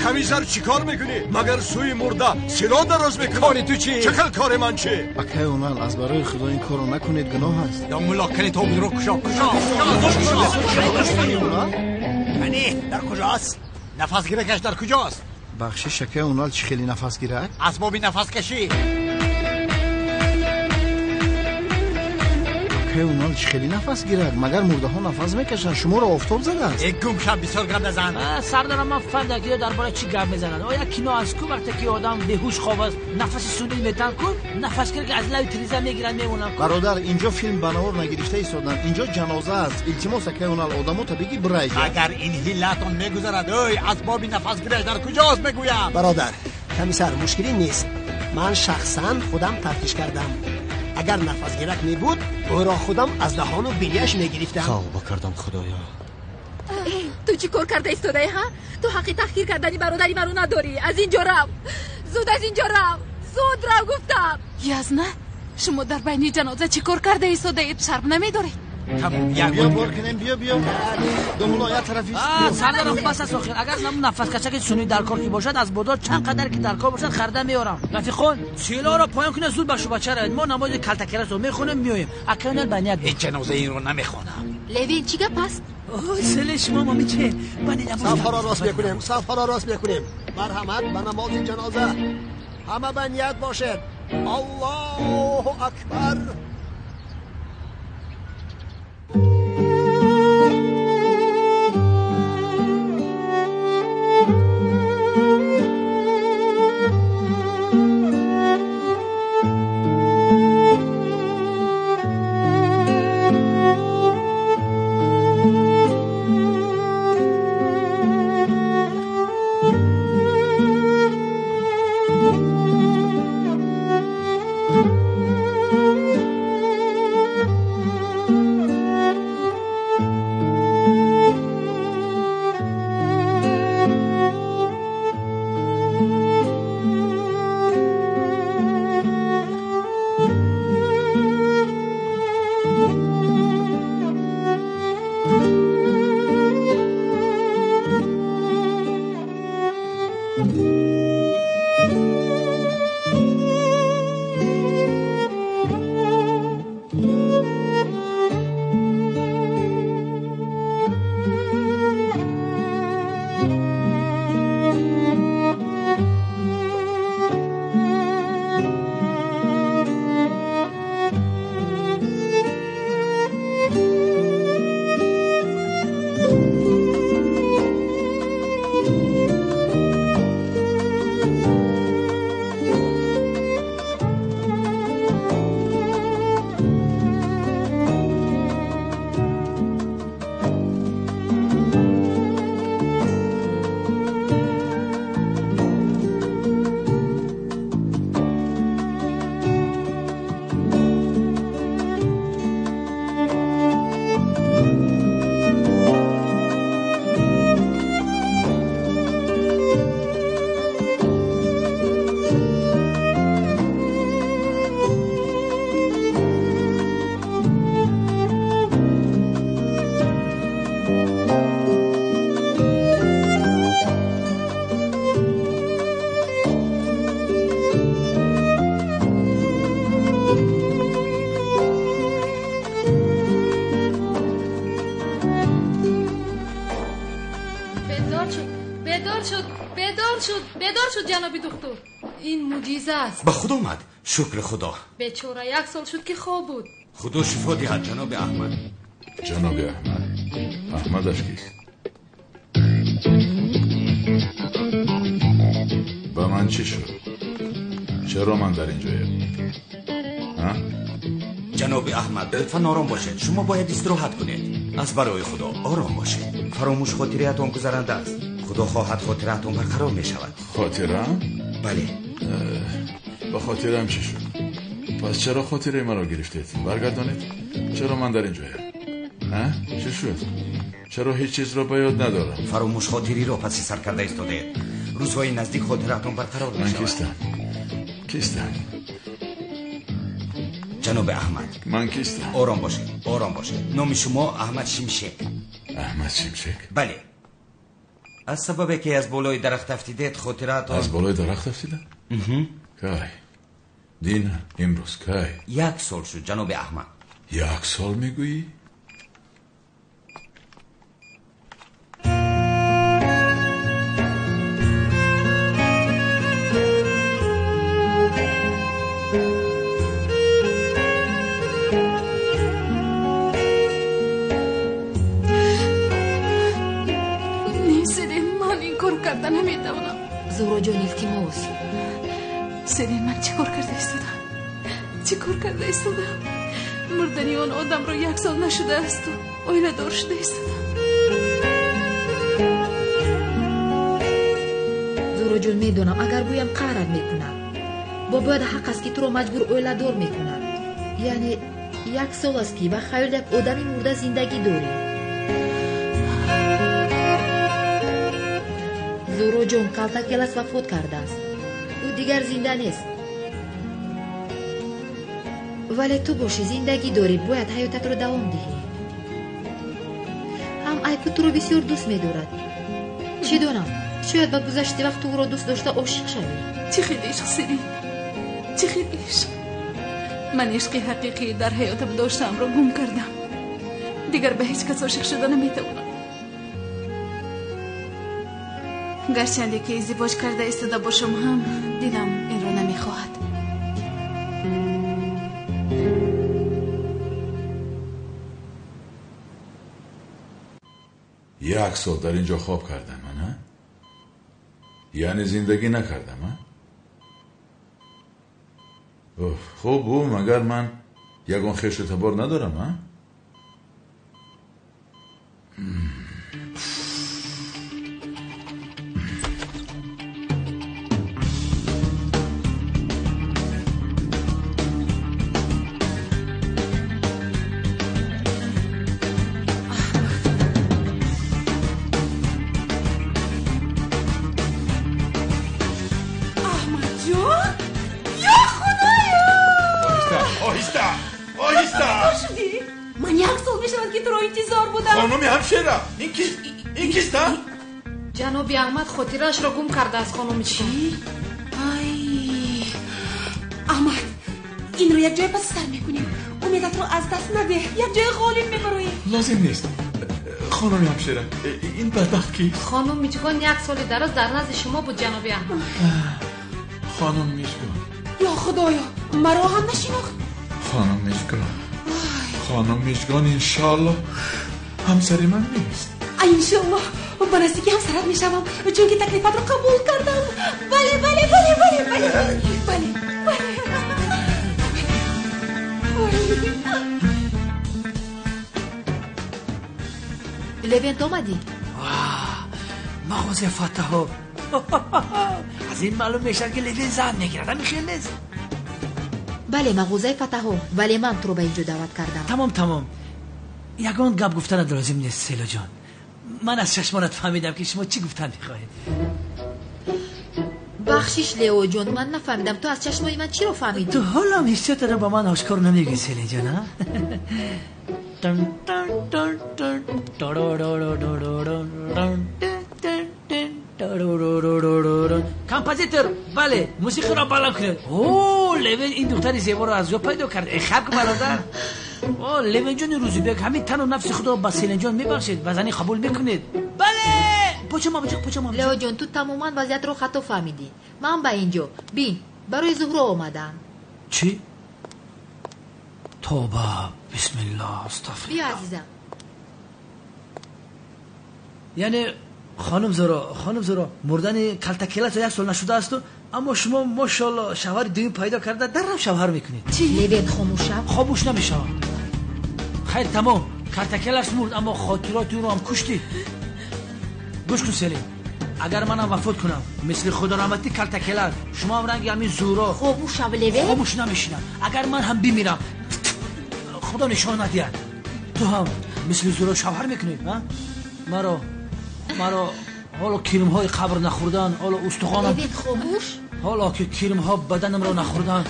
Speaker 4: Комиссар, чӣ кор мекунӣ? Магар сӯи мурда силоҳ дароз мекунӣ? Кори ту чӣ? Чӣ хел кори ман чӣ?
Speaker 19: Акай Унал, аз барои Худо ин корро накунед, гуноҳ аст.
Speaker 13: Ё мулло, кали тобутро кушо, кушо, кушо, кушо. Ани, дар куҷост? Нафасгиракаш дар куҷост?
Speaker 19: Бахшиш, акай Унал, чӣ хеле нафасгирак?
Speaker 13: Асбоби нафаскашӣ.
Speaker 19: Акай Унал, чӣ хеле нафасгирак? Магар мурдаҳо нафас мекашанд? Шуморо офтоб задааст.
Speaker 13: Э, гум шав, бисёр гап назан.
Speaker 5: Сардорам, ман фаҳмидам ки дар бораи чӣ гап мезананд. Оя кино аз ку вақте ки одам беҳуш хоб аст, нафаси сунъӣ метан ку, нафасгирак аз лаби тиреза мегиранд, мемонанд.
Speaker 19: Бародар, инҷо филм ба навор нагирифта истоданд. Инҷо ҷаноза аст. Илтимос, акай Унал, одамота бигӣ бирайҷа.
Speaker 13: Агар ин ҳиллатон мегузарад, ой, асбоби нафасгирак дар куҷост мегӯям.
Speaker 7: Бародар, комиссар, мушкилӣ нест. Ман шахсан худам тафтиш кардам. Агар нафасгирак мебуд, ӯро худам аз даҳону бинияш мегирифтам.
Speaker 17: Тавба кардам, Худоё.
Speaker 14: Ту чӣ кор карда истодаӣ, ҳа? Ту ҳаққи таҳқир кардани бародари маро надорӣ. Аз ин ҷо рав, зуд аз ин ҷо рав, зуд рав гуфтам.
Speaker 3: Язна, шумо дар байни ҷаноза чӣ кор карда истодаед? Шарм намедоред?
Speaker 19: Биё бор кунем, биё, биё. Домулло, як тарафи.
Speaker 5: Сардорам, бас аст охир. Агар нафаскашаки сунъӣ дар кор ки бошад, аз бозор чанд қадар ки дар кор бошад харида меорам. Рафиқон, силоҳро поён кунед, зуд ба шӯъбача равед. Мо намози калтакерасро мехонем, меоем. Акай Унал ба ният.
Speaker 13: Ҳеҷ ҷаноза инро намехонам.
Speaker 14: Левин, чӣ гап аст?
Speaker 5: Селе шумо момиче.
Speaker 7: Сафҳоро рост мекунем, сафҳоро рост мекунем. Марҳамат ба намози ҷаноза. Ҳама ба ният бошед. Аллоҳу акбар.
Speaker 20: Ҷаноби доктор, ин мӯъҷиза аст.
Speaker 6: Ба худ омад, шукри Худо.
Speaker 20: Бечора як сол шуд ки хоб буд.
Speaker 6: Худо шифо диҳад ҷаноби Аҳмад.
Speaker 16: Ҷаноби Аҳмад, Аҳмадаш кист? Ба ман чӣ шуд? Чаро ман дар инҷоям?
Speaker 6: Ҷаноби Аҳмад, лутфан ором бошед. Шумо бояд истироҳат кунед. Аз барои Худо ором бошед. Фаромӯш хотираятон гузаранда аст. Худо хоҳад хотираатон барқарор мешавад.
Speaker 16: Хотираам?
Speaker 6: Бале.
Speaker 16: Ба хотираам чӣ шуд? Пас чаро хотираи маро гирифтед? Баргардонед. Чаро ман дар инҷоям? Чӣ шуд? Чаро ҳеҷ чизро ба ёд надорам?
Speaker 6: Фаромӯш хотириро паси сар карда истодаед. Рӯзҳои наздик хотираатон барқарор
Speaker 16: Ман
Speaker 6: мешавад.
Speaker 16: кистам? Кистам?
Speaker 6: Ҷаноби Аҳмад.
Speaker 16: Ман кистам?
Speaker 6: Ором бошед, ором бошед. Номи шумо Аҳмад Шимшек.
Speaker 16: Аҳмад Шимшек?
Speaker 6: Бале. Аз сабабе ки аз болои дарахт афтидед, хотираатон
Speaker 16: Аз болои дарахт афтидам? Кай? Дина, имрӯз кай?
Speaker 6: Як сол шуд, ҷаноби Аҳмад.
Speaker 16: Як сол мегӯӣ?
Speaker 20: Не, Селин, ман ин кор карда наметавонам.
Speaker 14: Зуҳроҷон, илтимос.
Speaker 20: Селин, ман чӣ кор карда истодам? Чӣ кор карда истодам? Мурдани он одамро як сол нашудаасту оиладор шуда истодам.
Speaker 14: Зуҳроҷон, медонам, агар гӯям қаҳрат мекунад. Бо бояд ҳақ аст, ки туро маҷбур оиладор мекунад. Яъне як сол аст, ки ба хаёли як одами мурда зиндагӣ дорӣ. Зуҳроҷон, Калтакелас вафот кардааст. Ӯ дигар зинда нест. Вале ту бошӣ, зиндагӣ дорӣ, бояд ҳаётатро давом диҳӣ. Ҳам Айку туро бисёр дӯст медорад. Чӣ донам, шояд ба гузашти вақт ту ӯро дӯст дошта ошиқ шавӣ.
Speaker 20: Чӣ хел ишқ, Селин? Чӣ хел ишқ? Ман ишқи ҳақиқӣ дар ҳаётам доштаамро гум кардам. Дигар ба ҳеҷ кас ошиқ шуда наметавонам. Гарчанде ки издивоҷ карда истода бошам ҳам, дилам инро намехоҳад.
Speaker 16: Як сол дар ин ҷо хоб кардам, ана? Яъне зиндагӣ накардам, а? Уф, хуб, ӯ магар ман ягон хешу табор надорам, а?
Speaker 20: Аҳмадҷон, ё Худоё!
Speaker 16: Оҳиста, оҳиста, оҳиста!
Speaker 20: Шудӣ? Ман як сол мешавад, ки туро интизор будам.
Speaker 16: Хонуми ҳамшира, ин кист? Ин кист, а?
Speaker 20: Ҷаноби Аҳмад хотираашро гум кардааст, хонуми чӣ? Ай, Аҳмад, инро якҷоя паси сар мекунем. Умедатро аз даст надеҳ, якҷоя ғолиб мебароем.
Speaker 16: Лозим нест. Хонуми ҳамшира, ин бадбахт кист?
Speaker 20: Хонум Миҷгон як соли дароз дар назди шумо буд, ҷаноби Аҳмад.
Speaker 16: Хонум Мижгон.
Speaker 18: Ё Худоё, маро ҳам нашинохт.
Speaker 16: Хонум Мижгон. Хонум Мижгон, иншоаллоҳ ҳамсари ман нест.
Speaker 18: Иншоаллоҳ ба наздикӣ ҳамсарат мешавам, чунки таклифатро қабул кардам. Бале, бале, бале, бале, бале, бале, бале.
Speaker 14: Левент, омадӣ?
Speaker 5: Мағози Фаттаҳо. Аз ин маълум мешавад, ки Левин зан мегирад, ҳамин хел нест?
Speaker 14: Бале, мағозаи Фаттаҳо, вале ман туро ба ин ҷо даъват кардам.
Speaker 5: Тамом, тамом. Ягон гап гуфтанат лозим нест, Селоҷон. Ман аз чашмонат фаҳмидам, ки шумо чӣ гуфтан мехоҳед.
Speaker 14: Бахшиш, Леоҷон, ман нафаҳмидам, ту аз чашмои ман чиро фаҳмидӣ?
Speaker 5: Ту ҳолам ҳиссиётро ба ман ошкор намегӯӣ, Селиҷон, а? Композитор, бале, мусиқиро баланд кунед. О, Левин ин духтари зеборо аз ҷо пайдо кард. Э, хаб бародар. О, Левинҷони Рӯзибек, ҳамин тану нафси худро ба Селинҷон мебахшед ва занӣ қабул мекунед. Бале! Почама, почама.
Speaker 14: Леоҷон, ту тамоман вазъиятро хато фаҳмидӣ. Ман ба ин ҷо, бин, барои Зуҳро омадам.
Speaker 5: Чӣ? Тоба, бисмиллоҳ, астағфируллоҳ.
Speaker 14: Биё, азизам.
Speaker 5: Яъне хонум Зуро, хонум Зуро, мурдани Калтакелас як сол нашудаасту, аммо шумо мошоалло шавҳари дуюм пайдо карда даррав шавҳар мекунед.
Speaker 14: Чӣ? Левен, хомӯш шав.
Speaker 5: Хомӯш намешавам. Хайр, тамом. Калтакелас мурд, аммо хотироти ӯро ҳам куштӣ. Гӯш кун, Селим, агар манам вафот кунам, мисли худораҳматӣ Калтакелас, шумо ҳам ранги ҳамин Зуро.
Speaker 14: Хомӯш шав, Левен.
Speaker 5: Хомӯш намешинам. Агар ман ҳам бимирам, худо нишон надиҳад, ту ҳам мисли Зуро шавҳар мекунӣ, а? Маро Ҳоло кирмҳои қабр нахӯрданд, ҳоло устухонам.
Speaker 14: Левент, хомӯш.
Speaker 5: Ҳоло ки кирмҳо баданамро нахӯрданд,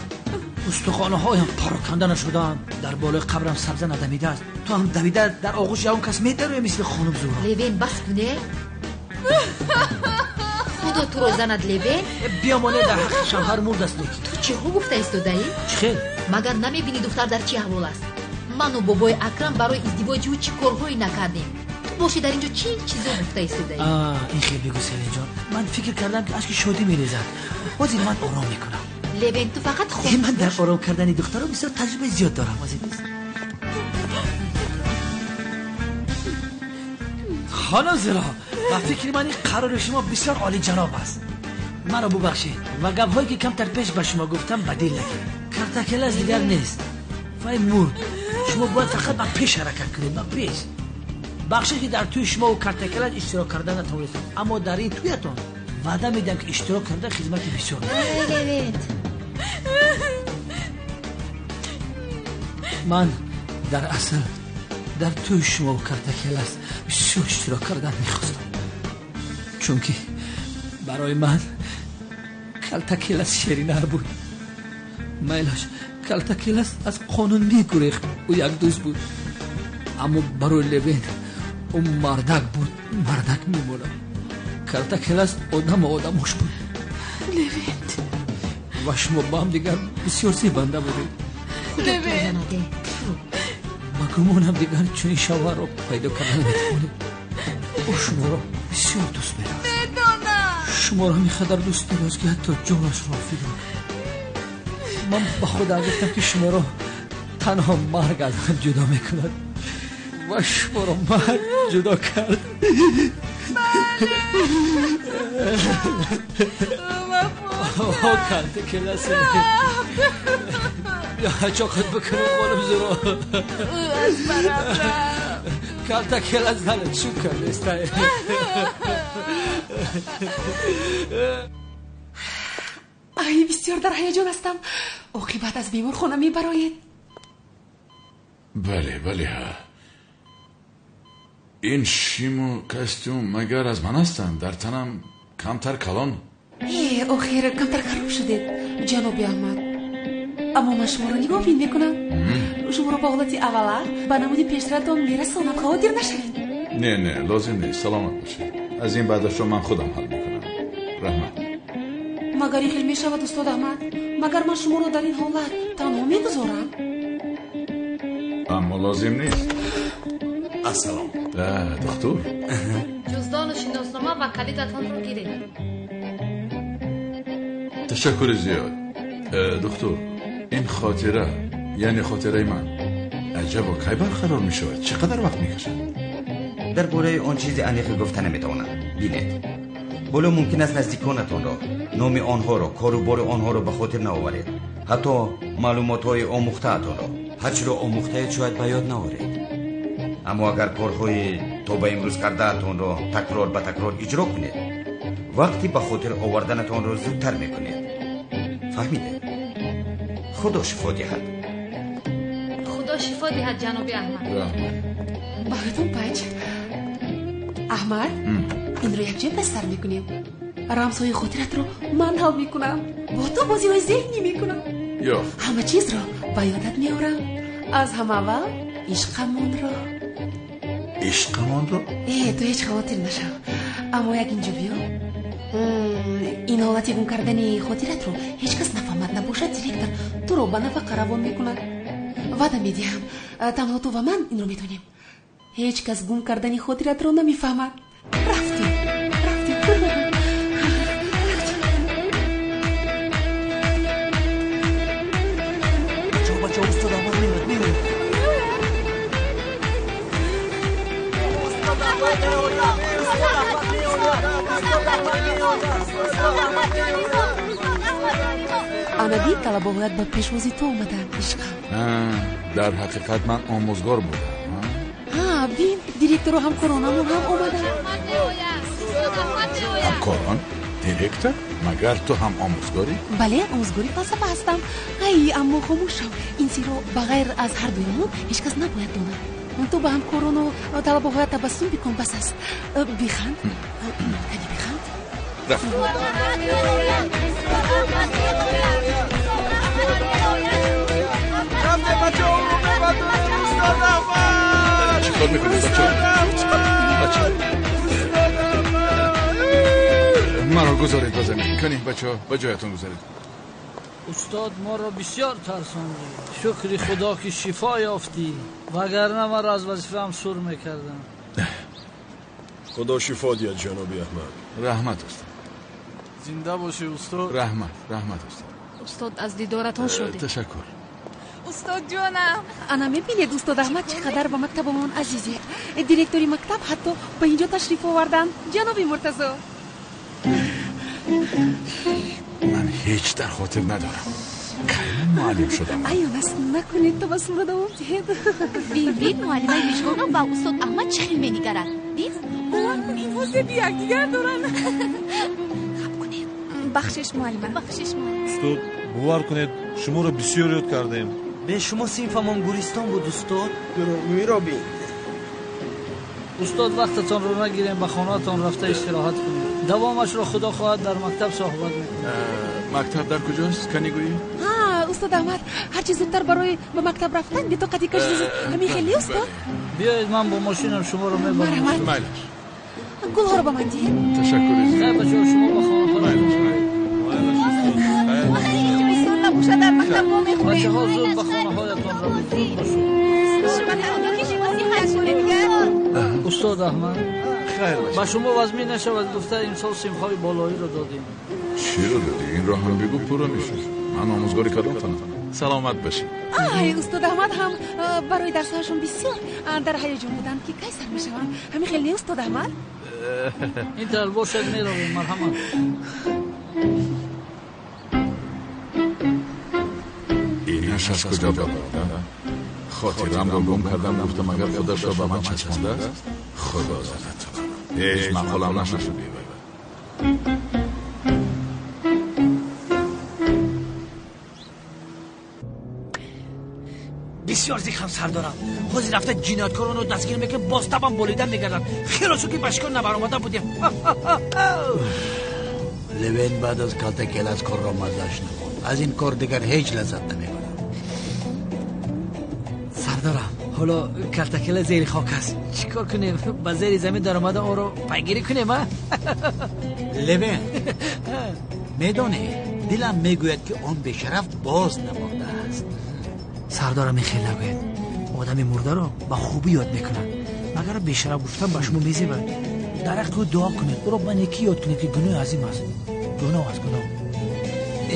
Speaker 5: устухонаҳоям пароканда нашуданд. Дар болои қабрам сабза надамидааст. Ту ҳам давида дар оғӯши ягон кас медароӣ мисли хонум Зура.
Speaker 14: Левент, бас куне. Худо туро занад, Левент.
Speaker 5: Биёмоне дар ҳаққи шавҳар мурд аст лекин.
Speaker 14: Ту чиҳо гуфта истодаӣ?
Speaker 5: Чӣ хел?
Speaker 14: Магар намебинӣ духтар дар чӣ аҳвол аст? Ману бобои Акрам барои издивоҷи ӯ чӣ корҳое накардем? Ту бошӣ дар инҷо чӣ чизо гуфта истодаӣ?
Speaker 5: Ин хел бигӯ, Селинҷон. Ман фикр кардам ки ашки шодӣ мерезад. Ҳозир ман ором мекунам.
Speaker 14: Левент, ту фақат хомӯш.
Speaker 5: Ман дар ором кардани духтаро бисёр таҷрибаи зиёд дорам. Ҳозир хонум Зура, ба фикри ман ин қарори шумо бисёр олиҷаноб аст. Маро бубахшед ва гапҳое ки камтар пеш ба шумо гуфтам ба дил нагиред. Калтакелас дигар нест, вай мурд. Шумо бояд фақат ба пеш ҳаракат кунед, ба пеш. Бахшед ки дар тӯи шумо калтакелас иштирок карда натавонистам, аммо дар ин тӯятон ваъда медиҳам ки иштирок карда хизмати бисёр.
Speaker 14: Левент,
Speaker 5: ман дар асл дар тӯи шумо калтакелас бисёр иштирок кардан мехостам, чунки барои ман калтакелас ширинар буд. Майлаш, калтакелас аз қонун мегурехт, ӯ як дӯст буд, аммо барои Левент ӯ мардак буд, мардак мемонад. Калтакелас одаму одамош буд.
Speaker 20: Левент,
Speaker 5: ва шумо ба ҳам дигар бисёр зебанда будед.
Speaker 20: Левент,
Speaker 5: ба гумонам дигар чунин шавҳарро пайдо карда наметавонед. Ӯ шуморо бисёр дӯст медошт.
Speaker 20: Медонам.
Speaker 5: Шуморо ҳамин қадар дӯст медошт ки ҳатто ҷонашро фидо кард. Ман ба худо гуфтам ки шуморо танҳо марг аз ҳам ҷудо мекунад ва шуморо марг ҷудо кард. Калтакелас, чоқат бикунам хонум Зура.
Speaker 20: Аз барам рафт.
Speaker 5: Калтакелас занат чӯ кардеста.
Speaker 18: Ай, бисёр дар ҳаяҷон ҳастам. Оқибат аз беморхона мебароед.
Speaker 16: Бале, бале, ҳа. Ин шиму костюм магар аз ман ҳастанд? Дар танам камтар калон.
Speaker 18: Э, охир камтар хароб шудед, ҷаноби Аҳмад. Аммо ман шуморо нигоҳбин мекунам. Шуморо ба ҳолати аввала, ба намуди пештаратон мерасонам. Хавотир нашавед.
Speaker 16: Не, не, лозим нест. Саломат бошед. Аз ин баъдашро ман худам ҳал мекунам. Раҳмат.
Speaker 18: Магар ин хел мешавад, устод Аҳмад? Магар ман шуморо дар ин ҳолат танҳо мегузорам?
Speaker 16: Аммо лозим нест.
Speaker 6: Ассалом.
Speaker 16: Доктор.
Speaker 14: Ҷуздону шиноснома ва калидатонро гиред.
Speaker 16: Ташаккури зиёд. Доктор, ин хотира, яъне хотираи ман, аҷабо кай барқарор мешавад? Чӣ қадар вақт мекашад?
Speaker 6: Дар бораи он чизи аниқе гуфта наметавонам. Бинед, ҳоло мумкин аст наздиконатонро, номи онҳоро, кору бори онҳоро ба хотир наоваред, ҳатто маълумотҳои омӯхтаатонро. Ҳар чиро омӯхтаед шояд ба ёд наоред, аммо агар корҳои то ба имрӯз кардаатонро такрор ба такрор иҷро кунед, вақти ба хотир оварданатонро зудтар мекунед. Фаҳмидед? Худо шифо диҳад.
Speaker 14: Худо шифо диҳад, ҷаноби Аҳмад.
Speaker 18: Бахтон пач. Аҳмад, инро якҷоя ба сар мекунем. Рамзҳои хотиратро ман ҳал мекунам. Бо ту бозиҳои зеҳнӣ мекунам. Ҳама чизро ба ёдат меорам. Аз ҳама аввал ишқамонро.
Speaker 16: Ишқамонро?
Speaker 18: Э, ту ҳеҷ хавотир нашав. Аммо як инҷо биё. Ин ҳолати гум кардани хотиратро ҳеҷ кас нафаҳмад. Набошад, директор туро ба нафақа равон мекунад. Ваъда медиҳам, танҳо ту ва ман инро медонем. Ҳеҷ кас гум кардани хотиратро намефаҳмад. Рафтем, рафтем.
Speaker 17: Бачаҳо, устод Аҳмад меояд, меояд.
Speaker 18: Ана бин, талабаҳоят ба пешвози ту омаданд, ишқам.
Speaker 16: Дар ҳақиқат ман омӯзгор будам.
Speaker 18: Ҳа, бин, директору ҳамкоронамон ҳам омаданд.
Speaker 16: Ҳамкорон? Директор? Магар ту ҳам омӯзгорӣ?
Speaker 18: Бале, омӯзгори фалсафа ҳастам. Ай, аммо хомӯш шав. Ин сирро ба ғайр аз ҳар дуямон ҳеҷ кас набояд донад. Ту ба ҳамкорону талабаҳоят табассум бикун, бас аст. Биханд.
Speaker 16: рафт. Чӣ кор мекунед, бачаҳо? Бачаҳо, маро гузоред ба замин. Кани, бачаҳо, ба ҷоятон гузоред.
Speaker 21: Устод, моро бисёр тарсондӣ. Шукри Худо ки шифо ёфтӣ, вагарна маро аз вазифаам сур мекардам.
Speaker 22: Худо шифо диҳад, ҷаноби Аҳмад.
Speaker 16: Раҳмат, устод.
Speaker 17: Зинда бошӣ, устод.
Speaker 16: Раҳмат, раҳмат, устод.
Speaker 3: Устод, аз дидоратон шодем.
Speaker 16: Ташаккур.
Speaker 20: Устод ҷонам.
Speaker 18: Ана мебинед, устод Аҳмад чӣ қадар ба мактабамон азизед. Директори мактаб ҳатто ба инҷо ташриф оварданд. Ҷаноби Муртазо.
Speaker 16: Ман ҳеҷ дар хотир надорам. Кай ман муаллим шудам?
Speaker 18: Аён аст, накунед, табассумро давом диҳед.
Speaker 3: Бин, муаллимаи Мижгонро ба устод Аҳмад чӣ хел менигарад. Бин.
Speaker 20: Бовар кун, инҳо зеби якдигар доранд.
Speaker 3: Хаб кунед.
Speaker 20: Бахшиш, муаллима.
Speaker 3: Бахшиш, муаллима.
Speaker 15: Устод, бовар кунед, шуморо бисёр ёд кардем.
Speaker 17: Бе шумо синфамон гуристон буд, устод.
Speaker 12: Дурӯғгӯиро бин.
Speaker 21: Устод, вақтатонро нагирем, ба хонаатон рафта истироҳат кунед. Давомашро худо хоҳад дар мактаб суҳбат мекунем.
Speaker 16: Мактаб дар куҷост? Кани гӯӣ?
Speaker 18: Ҳа, устод Аҳмад, ҳарчи зудтар барои ба мактаб рафтан бетоқатӣ кашидед. Ҳамин хеле, устод?
Speaker 21: Биёед, ман бо мошинам шуморо мебарам.
Speaker 18: Марҳамат.
Speaker 16: Майлаш.
Speaker 18: Гулҳоро ба ман диҳед.
Speaker 16: Ташаккур.
Speaker 21: Хайр, бачаҳо, шумо ба хонаатон.
Speaker 16: Майлаш.
Speaker 20: Устод набошад, дар мактаб мо мехӯрем.
Speaker 21: Бачаҳо, зуд ба хонаҳоятон равед. Зуд бошед. Устод Аҳмад, ба шумо вазмин нашавад гуфта имсол симҳои болоиро додем.
Speaker 16: Чиро додӣ? Инро ҳам бигӯ, пурра мешуд. Ман омӯзгори кадом фанам? Саломат бошӣ.
Speaker 18: Ай, устод Аҳмад ҳам барои дарсҳояшон бисёр дар ҳаяҷон буданд, ки кай сар мешаванд. Ҳамин хел не, устод Аҳмад?
Speaker 21: Ин тавр бошад, меравем. Марҳамат.
Speaker 16: Инаш аз куҷо баромада? Хотирамро гум кардам, гуфтам агар худашро ба ман часпондааст, худо занад. Ҳеҷ маъқулам нашуд.
Speaker 5: Бисёр зихам сардорам. Ҳозир рафта ҷинояткоронро дастгир мекунем, боз табам болида мегардад. Хело шуд, ки ба шикор набаромада будем.
Speaker 13: Левен баъд аз калтакелас корро маззаш намонд. Аз ин кор дигар ҳеҷ лаззат намебарам.
Speaker 5: Сардорам, ҳоло калтакела зери хок аст. Чӣ кор кунем? Ба зери замин даромада онро пайгирӣ кунем, а?
Speaker 13: Левен, медонӣ, дилам мегӯяд, ки он бешараф боз намондааст.
Speaker 5: Сардорам, ин хел нагӯед. Одами мурдаро ба хубӣ ёд мекунад. Магар бешараф гуфтан ба шумо мезебад? Дар ҳаққи ӯ дуо кунед, ӯро ба некӣ ёд кунед, ки гуноҳи азим аст. Гуноҳ аст, гуноҳ.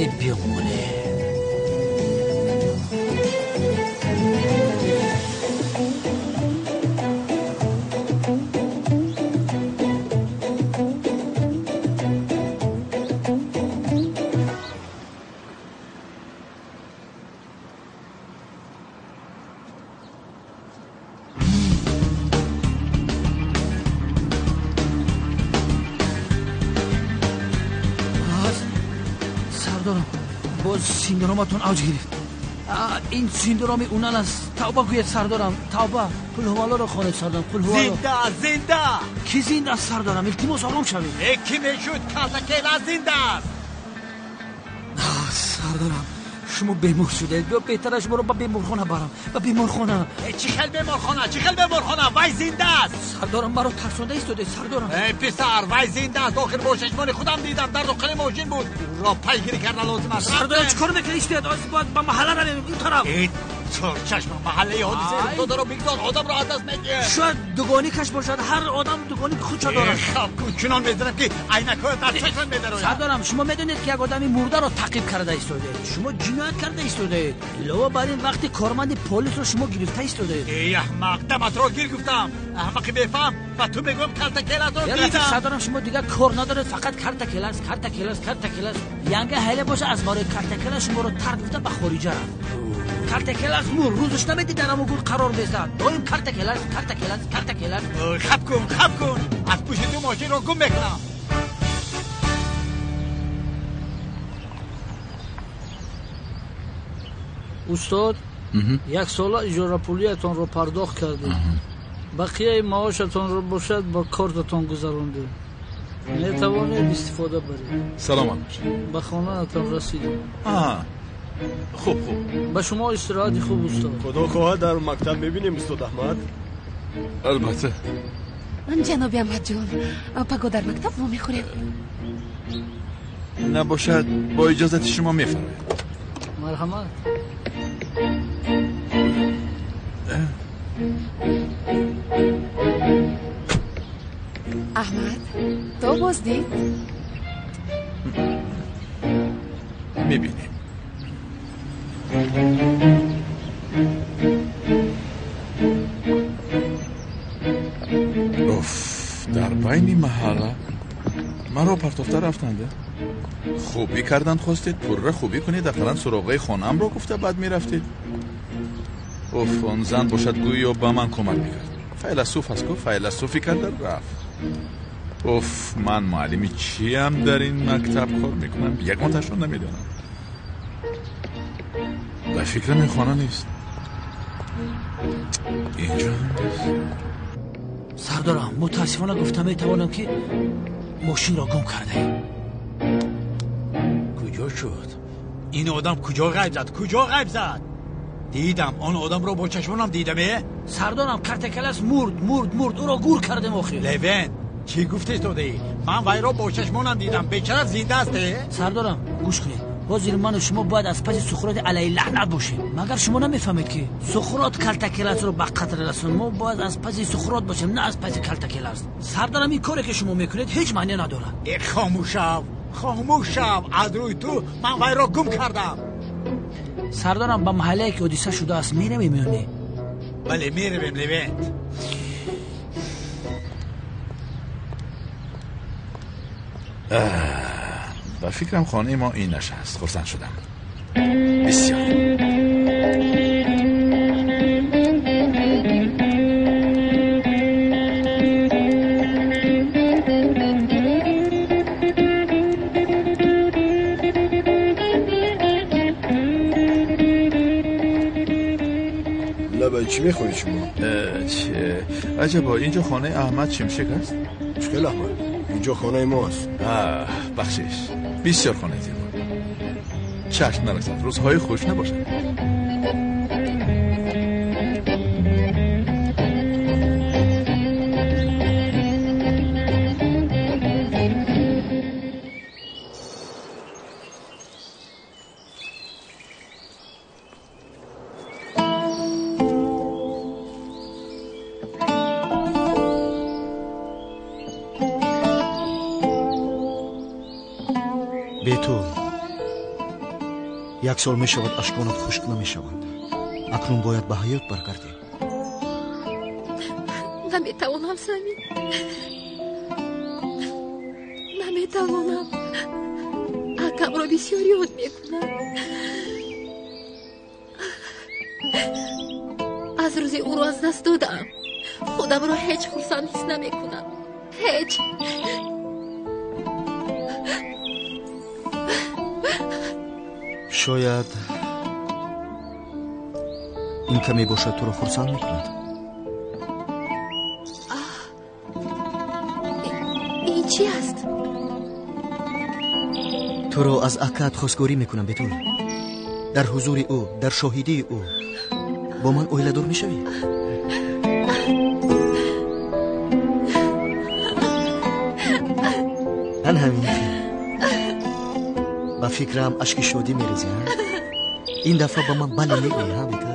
Speaker 5: Э, биёмонед. Синдроматон авҷ гирифт. Ин синдроми унал аст. Тавба гӯед, сардорам, тавба. Қулҳуваллоро хонед, сардорам, қулҳувалло.
Speaker 13: Зинда, зинда.
Speaker 5: Ки зинда аст, сардорам? Илтимос, ором шавед.
Speaker 13: Э, ки мешуд? Калтакела зинда аст.
Speaker 5: Сардорам, шумо бемор шудаед. Биё, беҳтар шуморо ба беморхона барам. Ба беморхона.
Speaker 13: Э, чӣ хел беморхона? Чӣ хел беморхона? Вай зинда аст.
Speaker 5: Сардорам, маро тарсонда истодаед, сардорам.
Speaker 13: Э, писар, вай зинда аст. Охир бо чашмони худам дидам, дар дохили мошин буд. Ӯро пайгирӣ кардан лозим аст.
Speaker 5: Сардорам, чӣ кор мекунед? Истоед, бояд ба маҳалла равем, ин тараф.
Speaker 13: Э, чашма, маҳаллаи ҳодисаи рухдодаро бигзор, одамро аз даст медиҳад.
Speaker 5: Шояд дугоникаш бошад, ҳар одам дугоники худшо дорад.
Speaker 13: Хаб кун, чунон мезанам, ки айнакҳоят дар чашмат медарояд.
Speaker 5: Сардорам, шумо медонед, ки як одами мурдаро таъқиб карда истодаед. Шумо ҷиноят карда истодаед. Илова бар ин, вақти корманди полисро шумо гирифта истодаед.
Speaker 13: Эй, аҳмақ, даматро гир гуфтам. Аҳмақи бефаҳм, ба ту мегӯям, калтакеласро дидам.
Speaker 5: Сардорам, шумо дигар кор надоред, фақат калтакелас, калтакелас, калтакелас. Янга ҳайле боша, аз барои калтакелас шуморо тарк гуфта ба хориҷа рафт. Калтакелас мур, рӯзаш намедид, дар ҳамон гур қарор мезад. Доим калтакелас, калтакелас, калтакелас.
Speaker 13: Хаб кун, хаб кун, аз пушти ту мошинро гум мекунам.
Speaker 21: Устод, як сола иҷорапулиятонро пардохт кардем. Бақияи маошатонро бошад ба кортатон гузарондем. Метавонед истифода баред.
Speaker 16: Саломат бошед.
Speaker 21: Ба хонаатон расидем.
Speaker 16: Хуб, хуб.
Speaker 21: Ба шумо истироҳати хуб, устод.
Speaker 22: Худо хоҳад дар мактаб мебинем, устод Аҳмад.
Speaker 16: Албатта.
Speaker 18: Ҷаноби Аҳмадҷон, паго дар мактаб вомехӯрем.
Speaker 16: Набошад, бо иҷозати шумо мефармоед.
Speaker 21: Марҳамат.
Speaker 18: Аҳмад, то боздид.
Speaker 16: Мебинем. Уф, дар байни маҳалла маро партофта рафтанд. Хубӣ кардан хостед, пурра хубӣ кунед, ақаллан суроғаи хонаамро гуфта баъд мерафтед. Уф, он зан бошад гӯё ба ман кӯмак мекард. Файласуф аст ку, файласуфӣ карда рафт. Уф, ман муаллими чиям дар ин мактаб кор мекунам, ягонташро намедонам. Ба фикрам ин хона нест. Инҷо ҳам нест.
Speaker 5: Сардорам, мутаассифона гуфта метавонам ки мошинро гум кардаем.
Speaker 13: Куҷо шуд? Ин одам куҷо ғайб зад? Куҷо ғайб зад? Дидам, он одамро бо чашмонам дидам, э?
Speaker 5: Сардорам, картакалас мурд, мурд, мурд. Ӯро гур кардем охир.
Speaker 13: Левен, чӣ гуфтест додаӣ? Ман вайро бо чашмонам дидам. Бечара зинда аст, э?
Speaker 5: Сардорам, гӯш кунед. Ҳозир ману шумо бояд аз паси Суқроти алайҳи лаънат бошем. Магар шумо намефаҳмед ки Суқрот калтакеласро ба қатл расонд? Мо бояд аз паси Суқрот бошем, на аз паси калтакелас. Сардорам, ин коре ки шумо мекунед ҳеҷ маъне надорад.
Speaker 13: Э, хомӯш шав, хомӯш шав. Аз рӯи ту ман вайро гум кардам.
Speaker 5: Сардорам, ба маҳаллае ки ҳодиса шудааст меравем ё не?
Speaker 13: Бале, меравем, Левент.
Speaker 16: Ба фикрам хонаи мо инаш аст. Хурсанд шудам. Бисёр.
Speaker 22: Лабай, чӣ мехоҳед шумо?
Speaker 16: Аҷабо, инҷо хонаи Аҳмад Шимшек аст?
Speaker 22: Чӣ Аҳмад? Инҷо хонаи мост.
Speaker 16: Бахшиш, бисёр хонаи зебо. Чашм нарасад, рӯзҳои хуш набошад.
Speaker 8: Бетул, як сол мешавад ашконат хушк намешаванд. Акнун бояд ба ҳаёт баргардӣ.
Speaker 18: Наметавонам, Самин. Наметавонам. Акамро бисёр ёд мекунам. Аз рӯзи ӯро аз даст додам, худамро ҳеҷ хурсанд ҳис намекунам. Ҳеҷ.
Speaker 8: Шояд ин каме бошад туро хурсанд мекунад.
Speaker 18: Ин чӣ аст?
Speaker 8: Туро аз акаат хостгорӣ мекунам, Бетул. Дар ҳузури ӯ, дар шоҳидии ӯ бо ман оиладор мешавӣ? Ан ҳамин хел. Ба фикрам ашки шодӣ мерезӣ, ҳа? Ин дафъа ба ман бале мегӯӣ, ҳа, Бетул?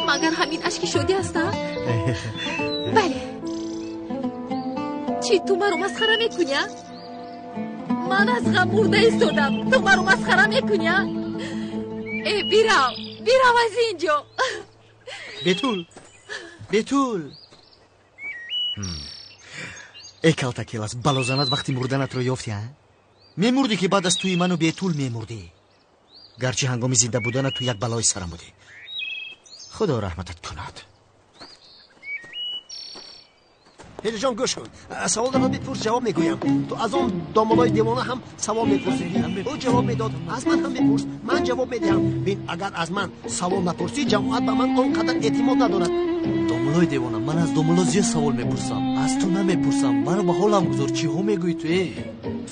Speaker 18: Магар ҳамин ашки шодӣ аст, ҳа? Бале. Чӣ, ту маро масхара мекунӣ, а? Ман аз ғам мурда истодам. Ту маро масхара мекунӣ, а? Э, бирав, бирав аз ин ҷо.
Speaker 8: Бетул, Бетул. Эй калтакелас, балозанат вақти мурданатро ёфтӣ, а? Мемурдӣ ки баъд аз тӯи ману Бетул мемурдӣ. Гарчи ҳангоми зинда буданат ту як балои сарам будӣ. Худо раҳматат кунад.
Speaker 7: Ҳелиҷон, гӯш кун. Саволро бипурс, ҷавоб мегӯям. Ту аз он домолои девона ҳам савол мепурсидӣ. Ӯ ҷавоб медод. Аз ман ҳам бипурс, ман ҷавоб медиҳам. Бин, агар аз ман савол напурсӣ, ҷамоат ба ман он қадар эътимод надорад.
Speaker 17: Домуллои девона, ман аз домулло зиёд савол мепурсам, аз ту намепурсам. Маро ба ҳолам гузор, чиҳо мегӯӣ ту? Э,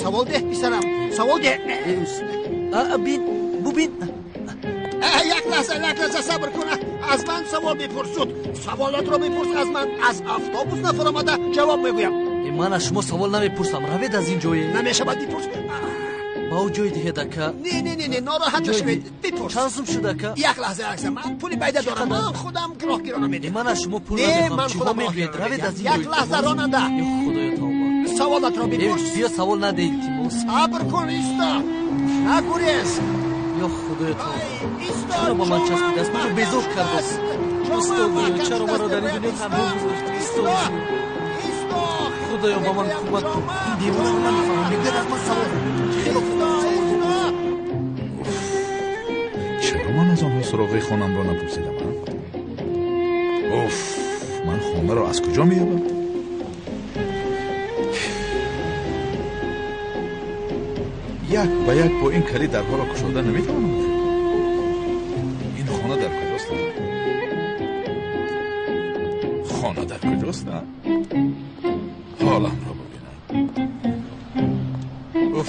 Speaker 7: савол деҳ, писарам, савол деҳ.
Speaker 17: Бин, бубин.
Speaker 7: Як лаҳза, як лаҳза сабр кун. Аз ман савол мепурсуд, саволотро мепурс аз ман. Аз автобус нафаромада ҷавоб мегӯям.
Speaker 17: Ман аз шумо савол намепурсам, равед аз ин ҷое.
Speaker 7: Намешавад, бипурс.
Speaker 17: Ба ӯ ҷой диҳед, ака.
Speaker 7: Не, не, не, не, нороҳат нашавед, бипурс.
Speaker 17: Чанд сум шуд, ака?
Speaker 7: Як лаҳза, як лаҳза, ман пули пайда дорам, ман худам роҳгирона медиҳам.
Speaker 17: Ман аз шумо пул
Speaker 7: Не,
Speaker 17: намехоҳам.
Speaker 7: Ман
Speaker 17: Чиҳо
Speaker 7: худам
Speaker 17: мегӯед?
Speaker 7: роҳгирона
Speaker 17: Равед аз ин
Speaker 7: медиҳам.
Speaker 17: ҷой.
Speaker 7: Як лаҳза, ронанда.
Speaker 17: Ё худоё, тавба.
Speaker 7: Саволатро бипурс.
Speaker 17: Биё, савол наде, илтимос.
Speaker 7: Сабр кун, исто, нагурез.
Speaker 17: Ё худоё, тавба.
Speaker 7: Исто.
Speaker 17: Чаро ба ман часпидааст? Маро безор кардааст. Устодоё, чаро маро дар ин дунё танҳо гузоштӣ? Исто, худоё, ба ман кӯмак кун. Ин девонаро намефаҳмам, мегӯяд аз ман савол. Хело худо савол бипурсад.
Speaker 16: Чаро ман аз онҳо суроғаи хонамро напурсидам? Уф, ман хонаро аз куҷо меёбам? Як ба як бо ин калид дарҳоро кушода наметавонам. Ин хона дар куҷост? Хона дар куҷост? Ҳоламро бубинам. Уф.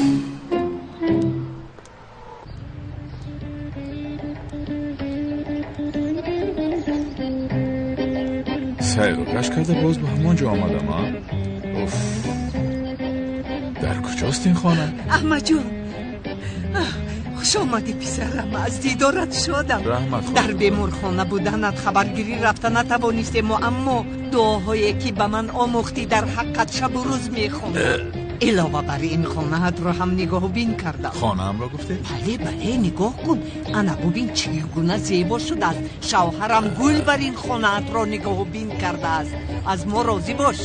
Speaker 16: Сайру гашт карда боз ба ҳамон ҷо омадам, а? Уф, дар куҷост ин хона?
Speaker 9: Аҳмадҷон, хуш омадӣ, писарам, аз дидорат шодам.
Speaker 16: Раҳмат.
Speaker 9: Дар беморхона буданат хабаргирӣ рафта натавонистему, аммо дуоҳое ки ба ман омӯхтӣ, дар ҳаққат шабу рӯз мехондам. Илова бар ин, хонаатро ҳам нигоҳубин кардам.
Speaker 16: Хонаамро гуфтед?
Speaker 9: Бале, бале, нигоҳ кун, ана бубин, чӣ гуна зебо шудааст. Шавҳарам гул бар ин хонаатро нигоҳубин кардааст. Аз мо розӣ бош.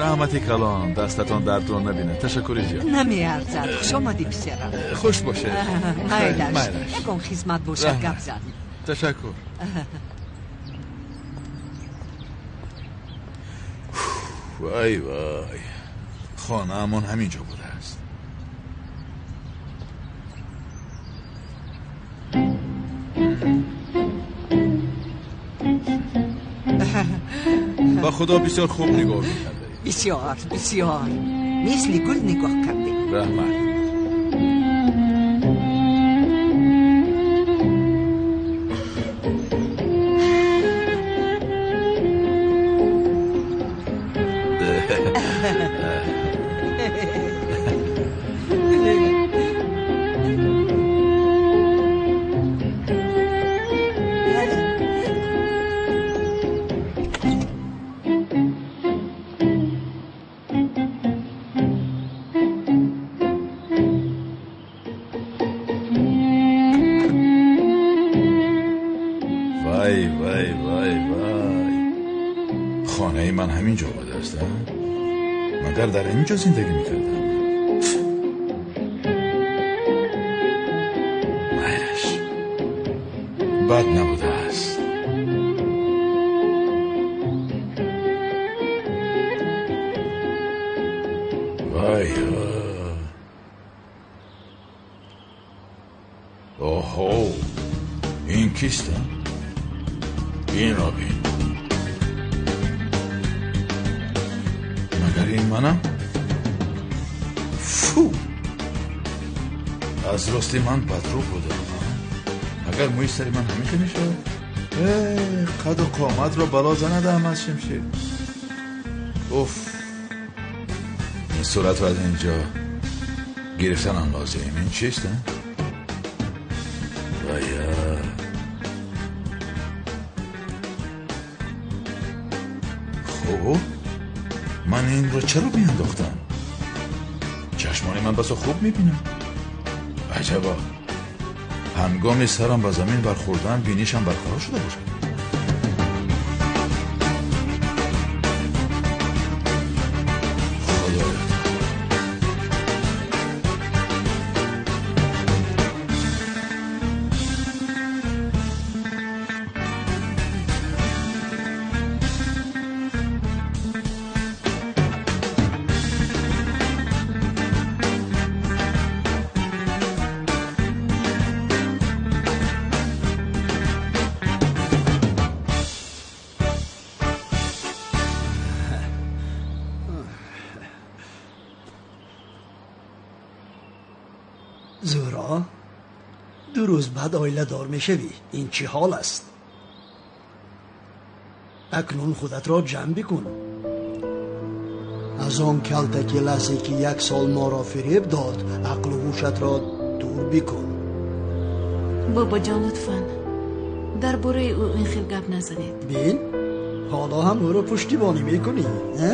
Speaker 16: Раҳмати калон, дастатон дардро набинад, ташаккури зиёд.
Speaker 9: Намеарзад. Хуш омадӣ, писарам.
Speaker 16: Хуш бошед.
Speaker 9: Майлаш.
Speaker 16: Майлаш.
Speaker 9: Ягон хизмат бошад, гап зан.
Speaker 16: Ташаккур. Вай, вай, хонаамон ҳамин ҷо будааст. Ба худо, бисёр хуб нигоҳ мекардаед.
Speaker 9: Бисёр, бисёр, мисли гул нигоҳ кардем.
Speaker 16: Раҳмат. Вай, вай, вай, вай, хонаи ман ҳамин ҷо будааст, а? Магар дар ҳамин ҷо зиндагӣ мекардам? Майлаш, бад набудааст. Вай, оҳо, ин кист, а? Инро бин, магар ин манам? Фу, аз рости ман бадрӯ будам. Магар мӯи сари ман ҳамин хел мешавад? Қаду қоматро бало занадам аз шимшир. Уф, ин суратро аз инҷо гирифтанам лозим. Ин чист, а? Вая. Хуб, ман инро чаро меандохтам? Чашмони ман басо хуб мебинам. Аҷаба, ҳангоми сарам ба замин бархӯрдан бинишам барқарор шуда бошад. Худоё.
Speaker 7: Ду рӯз баъд оиладор мешавӣ. Ин чӣ ҳол аст? Акнун худатро ҷамъ бикун. Аз он калтакеласе ки як сол моро фиреб дод, ақлу ҳушатро дур бикун.
Speaker 20: Бобоҷон, лутфан дар бораи ӯ ин хел гап назанед.
Speaker 7: Бин, ҳоло ҳам ӯро пуштибонӣ мекунӣ, э?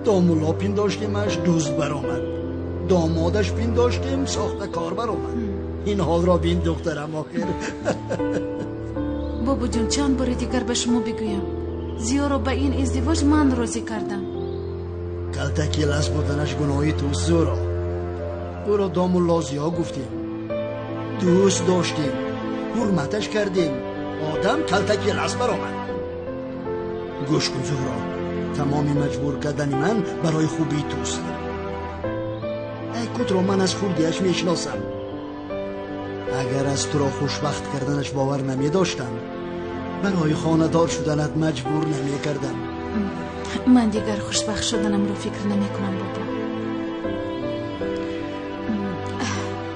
Speaker 7: Домулло пиндоштемаш, дузд баромад. Домодаш пиндоштем, сохта кор баромад. Ин ҳолро бин, духтарам, охир.
Speaker 20: Бобоҷон, чанд бори дигар ба шумо бигӯям, Зиёро ба ин издивоҷ ман розӣ кардам.
Speaker 7: Калтакелас буданаш гуноҳи туст, Зӯро. Ӯро домулло Зиё гуфтем, дӯст доштем, ҳурматаш кардем. Одам калтакелас баромад. Гӯш кун, Зуҳро, тамоми маҷбур кардани ман барои хубии туст. Айкутро ман аз хурдиаш мешиносам. Агар аз туро хушбахт карданаш бовар намедоштам, барои хонадор шуданат маҷбур намекардам.
Speaker 20: Ман дигар хушбахт шуданамро фикр намекунам, бобо.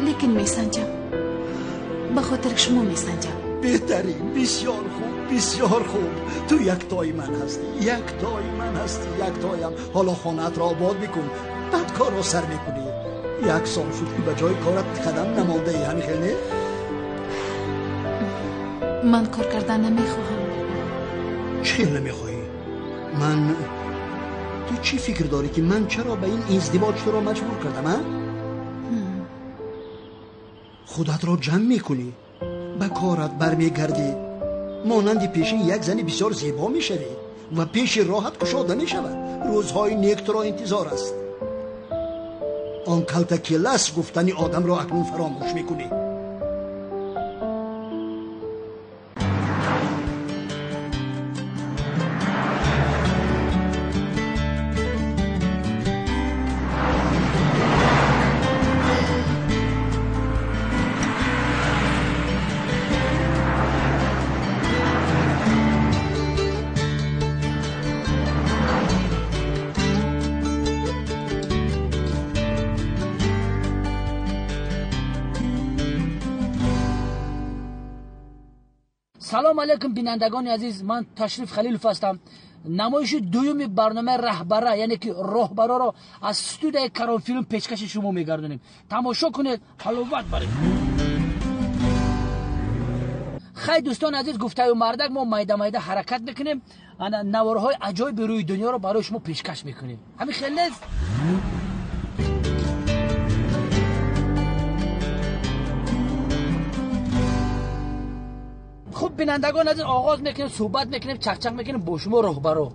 Speaker 20: Лекин месанҷам, ба хотири шумо месанҷам.
Speaker 7: Беҳтарин, бисёр хуб, бисёр хуб. Ту яктои ман ҳастӣ, яктои ман ҳастӣ, яктоям. Ҳоло хонаатро обод бикун, баъд корро сар мекунӣ. Як сол шуд ки ба ҷои корат қадам намондаӣ, ҳамин хел не?
Speaker 20: Ман кор кардан намехоҳам.
Speaker 7: Чӣ хел намехоҳӣ? Ман ту чӣ фикр дорӣ ки ман чаро ба ин издивоҷ туро маҷбур кардам, а? Худатро ҷамъ мекунӣ, ба корат бармегардӣ, монанди пешин як зани бисёр зебо мешавӣ ва пеши роҳат кушода мешавад. Рӯзҳои нек туро интизор аст. Он калтакелас гуфтани одамро акнун фаромӯш мекунӣ.
Speaker 5: Салом алейкум, бинандагони азиз. Ман Ташриф Халилов ҳастам. Намоиши дуюми барномаи Раҳбара, яъне ки роҳбароро аз студияи Каронфилм пешкаши шумо мегардонем. Тамошо кунед, ҳаловат баред. Хай, дӯстони азиз, гуфтаю мардак, мо майда майда ҳаракат мекунем, ана наворҳои аҷоиби рӯи дунёро барои шумо пешкаш мекунем. Ҳамин хел нест? Хуб, бинандагон азиз, оғоз мекунем, суҳбат мекунем, чақчақ мекунем бо шумо роҳбаро.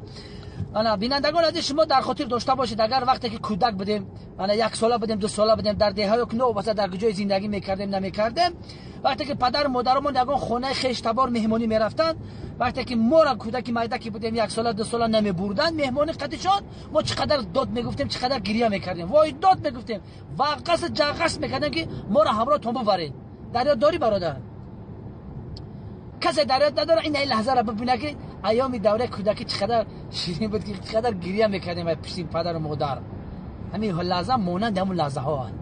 Speaker 5: Ана, бинандагон азиз, шумо дар хотир дошта бошед, агар вақте ки кӯдак будем, ана як сола будем, ду сола будем, дар деҳаё ки новобаста дар куҷои зиндагӣ мекардем, намекардем, вақте ки падару модарамон ягон хонаи хештабор меҳмонӣ мерафтанд, вақте ки моро кӯдаки майда ки будем, як сола, ду сола намебурданд меҳмонӣ қатишон, мо чӣ қадар дод мегуфтем, чӣ қадар гиря мекардем, вой дод мегуфтем, ваққас ҷағғас мекардем ки моро ҳамроҳтон бубаред. Дар ёд дорӣ, бародар? Касе дар ёд надорад ин лаҳзаро бибина ки айёми давраи кӯдакӣ чӣ қадар ширин буд, ки чӣ қадар гиря мекардем аз пишти падару модар. Ҳамин лаҳза монанди ҳамун лаҳзаҳо аст.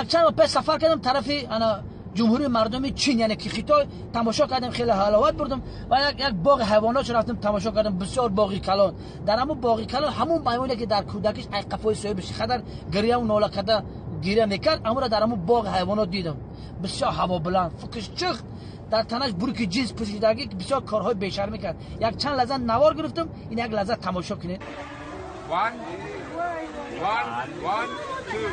Speaker 5: Як чанд моҳ пеш сафар кардам тарафи ана ҷумҳурии мардуми Чин, яъне ки Хитой, тамошо кардем, хеле ҳаловат бурдам ва як боғи ҳайвонот рафтем, тамошо кардем, бисёр боғи калон. Дар ҳамун боғи калон ҳамун маймоне ки дар кӯдакиш ай қафои соҳибаш қадар гиряву нола карда гиря мекард, ҳамонро дар ҳамун боғи ҳайвонот дидам. Бисёр ҳавобуланд, фукш чиқ, дар танаш бурки ҷинс пӯшидагӣ, бисёр корҳои бешармӣ кард. Як чанд лаҳза навор гирифтам, ин як лаҳза тамошо кунед.
Speaker 1: One, one, one, two.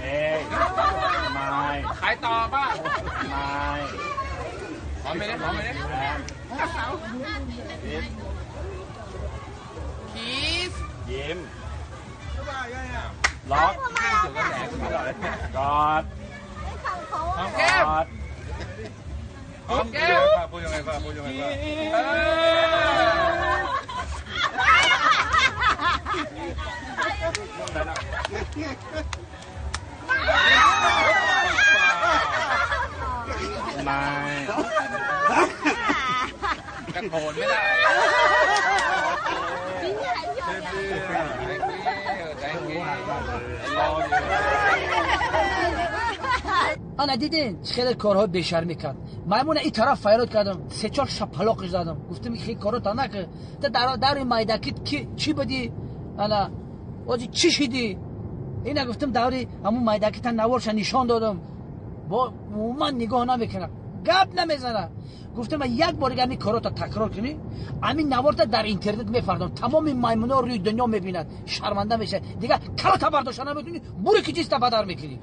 Speaker 1: เอ้ยไม่ใครต่อป่ะไม่พร้อมไหมเนี่ยพร้อมไหมเนี่ยคีสยิ้มล็อกกอดหอมแก้ม กระโถนไม่ได้
Speaker 5: Ана дидин хеле корҳои бешармӣ кард. Маймуна ин тараф файрод кардам, се-чор шапалоқш задам. Гуфтам хеле корото накун. Та дар майдакит ки чӣ будӣ? Ана ози чӣ шидӣ? Ина гуфтам даври ҳамун майдакита наворша нишон додам. Бо умуман нигоҳ намекунад, гап намезанад. Гуфтам як бор дигар ҳамин корото такрор кунӣ, ҳамин наворта дар интернет мефардам, тамоми маймуно рӯи дунё мебинад, шарманда мешавад. Дигар калота бардошта наметунӣ, буре ки чизта бадар мекунӣ.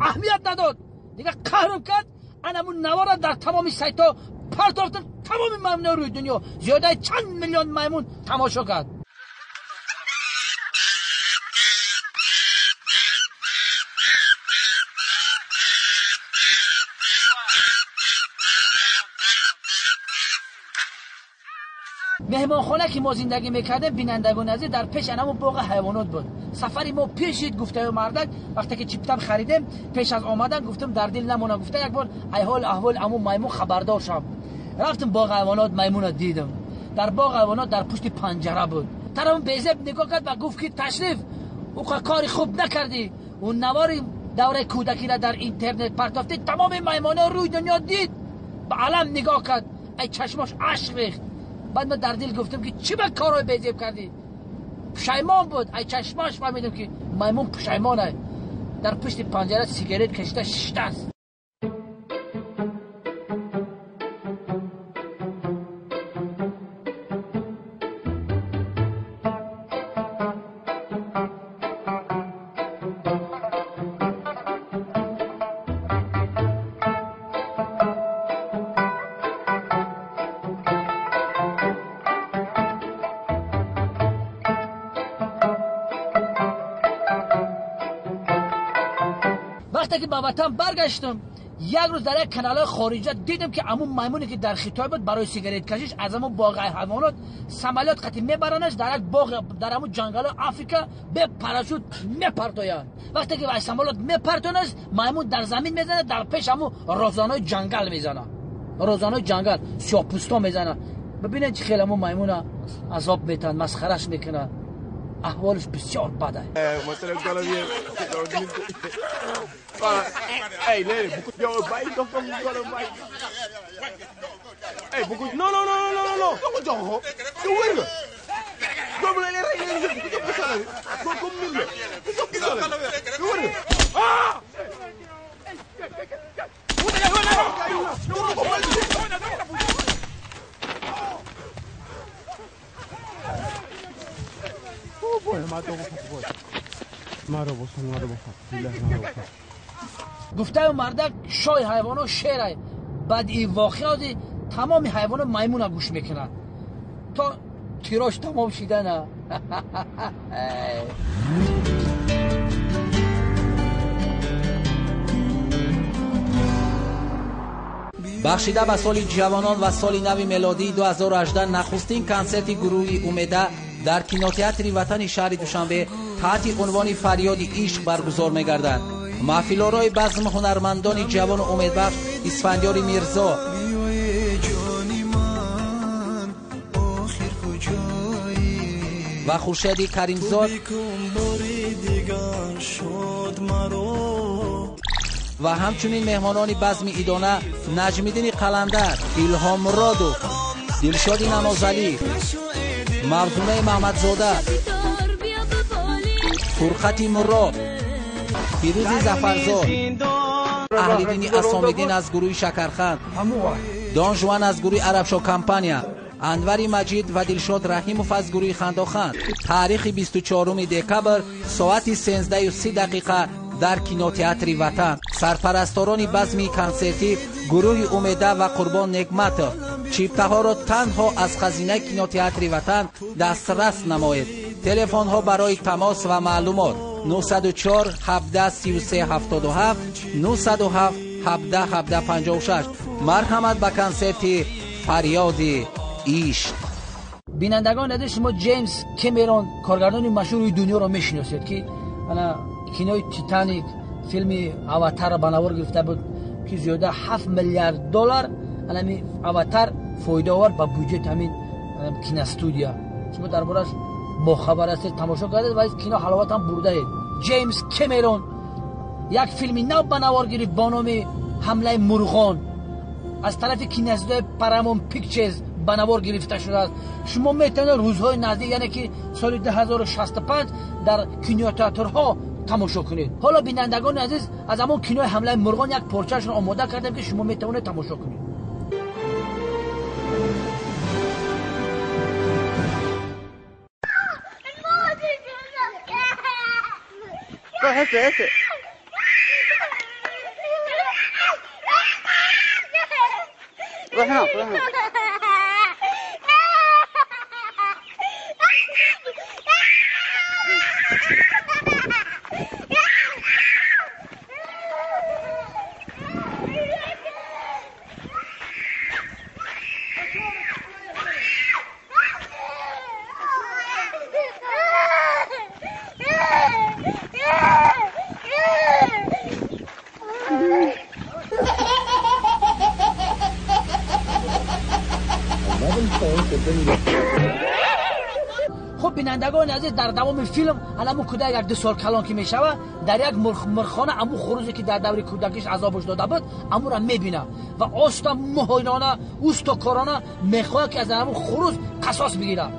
Speaker 5: Аҳамият надод. Дигар қаҳрм кард, анамун навора дар тамоми сайтҳо партофтам, тамоми маймуно рӯи дунё, зиёдаи чанд миллион маймун тамошо кард. Меҳмонхона ки мо зиндагӣ мекардем, бинандагони азиз, дар пеш анамун боғи ҳайвонот буд. Сафари мо пешид, гуфтаю мардак, вақте ки чиптам харидем, пеш аз омадан гуфтам дар дил намона, гуфта як бор айҳол аҳвол амун маймун хабардор шам. Рафтам боғи ҳайвонот, маймуна дидам. Дар боғи ҳайвонот дар пушти панҷара буд. Тараф безеб нигоҳ кард ва гуфт ки ташриф, ӯ кори хуб накардӣ. Он навори давраи кӯдакиро дар интернет партофтӣ, тамоми маймоно рӯи дунё дид. Ба алам нигоҳ кард, ай чашмош ашк рехт. Баъд ман дар дил гуфтам ки чӣ ба корҳои безеб кардӣ? Пушаймон буд. Ай чашмаш фаҳмидам ки маймун пушаймон ай. Дар пушти панҷара сигарет кашида шиштааст. Вақте ки ба ватан баргаштам, як рӯз дар як каналҳои хориҷа дидам ки ҳамун маймуне ки дар Хитой буд барои сигареткашиш аз ҳамун боғи ҳайвонот самолёт қатӣ мебаранаш дар як боғ дар ҳамун ҷангалҳои Африка бе парашют мепартоянд. Вақте ки вай самолёт мепартонаш, маймун дар замин мезанад, дар пеш ҳамун розанои ҷангал мезанад, розанои ҷангал сиёҳпӯсто мезанад. Бибинед чӣ хел ҳамун маймуна азоб метаҳанд, масхараш мекунад. Аҳволаш бисёр бад аст. Гуфтаю мардак шоҳи ҳайвонот шерай. Баъд ин воқеа тамоми ҳайвонот маймуна гӯш мекунад то тирош тамом шидана.
Speaker 2: Бахшида ба соли ҷавонон ва соли нави мелодии 2018 нахустин консерти гурӯҳи Умеда дар кинотеатри Ватани шаҳри Душанбе таҳти унвони Фарёди ишқ баргузор мегардад. Маҳфилорои базм ҳунармандони ҷавону умедбахш Исфандиёри Мирзо, ва Хуршеди Каримзод ва ҳамчунин меҳмонони базми идона Наҷмиддини Қаландар, Илҳом Муродов, Дилшоди Намозалӣ, Мавзунаи Маҳмадзода, Фурқати Мурод, Фирӯзи Зафарзод, Аҳлиддини Асомиддин аз гурӯҳи Шакарханд, Дон Жуан аз гурӯҳи Арабшо компания, Анвари Маҷид ва Дилшод Раҳимов аз гурӯҳи Хандоханд. Таърихи 24 декабр соати 13:30 дар кинотеатри Ватан. Сарпарасторони базми консертӣ гурӯҳи Умеда ва Қурбон Негматов. Чиптаҳоро танҳо аз хазинаи кинотеатри Ватан дастрас намоед. Телефонҳо барои тамос ва маълумот 904 17 33 77 907 17 17 56. Марҳамат ба консерти фарёди ишқ.
Speaker 5: Бинандагони азиз, шумо Ҷеймс Кэмерон, коргардони машҳури дунёро мешиносед, ки ана кинои Титаник, филми Аватарро ба навор гирифта буд, ки зиёда 7 миллиард доллар анами Аватар фоида овард ба буҷети ҳамин киностудия. Шумо дар бораш бохабар ҳастед, тамошо кардед ва кино ҳаловат ҳам бурдаед. Ҷеймс Кэмерон як филми нав ба навор гирифт бо номи Ҳамлаи мурғон, аз тарафи киностудияи Paramount Pictures ба навор гирифта шудааст. Шумо метавонед рӯзҳои наздик, яъне ки соли 2065 дар кинотеатрҳо тамошо кунед. Ҳоло бинандагони азиз, аз ҳамон кинои Ҳамлаи мурғон як порчаашро омода кардем, ки шумо метавонед тамошо кунед. Хуб, бинандагони азиз, дар давоми филм аламу кӯдак як ду сол калон ки мешавад, дар як мурғхона аму хурузе ки дар даври кӯдакиш азобаш дода буд, амура мебинад ва оста муҳоинона, устокорона мехоҳад, ки аз аму хуруз қасос бигирад.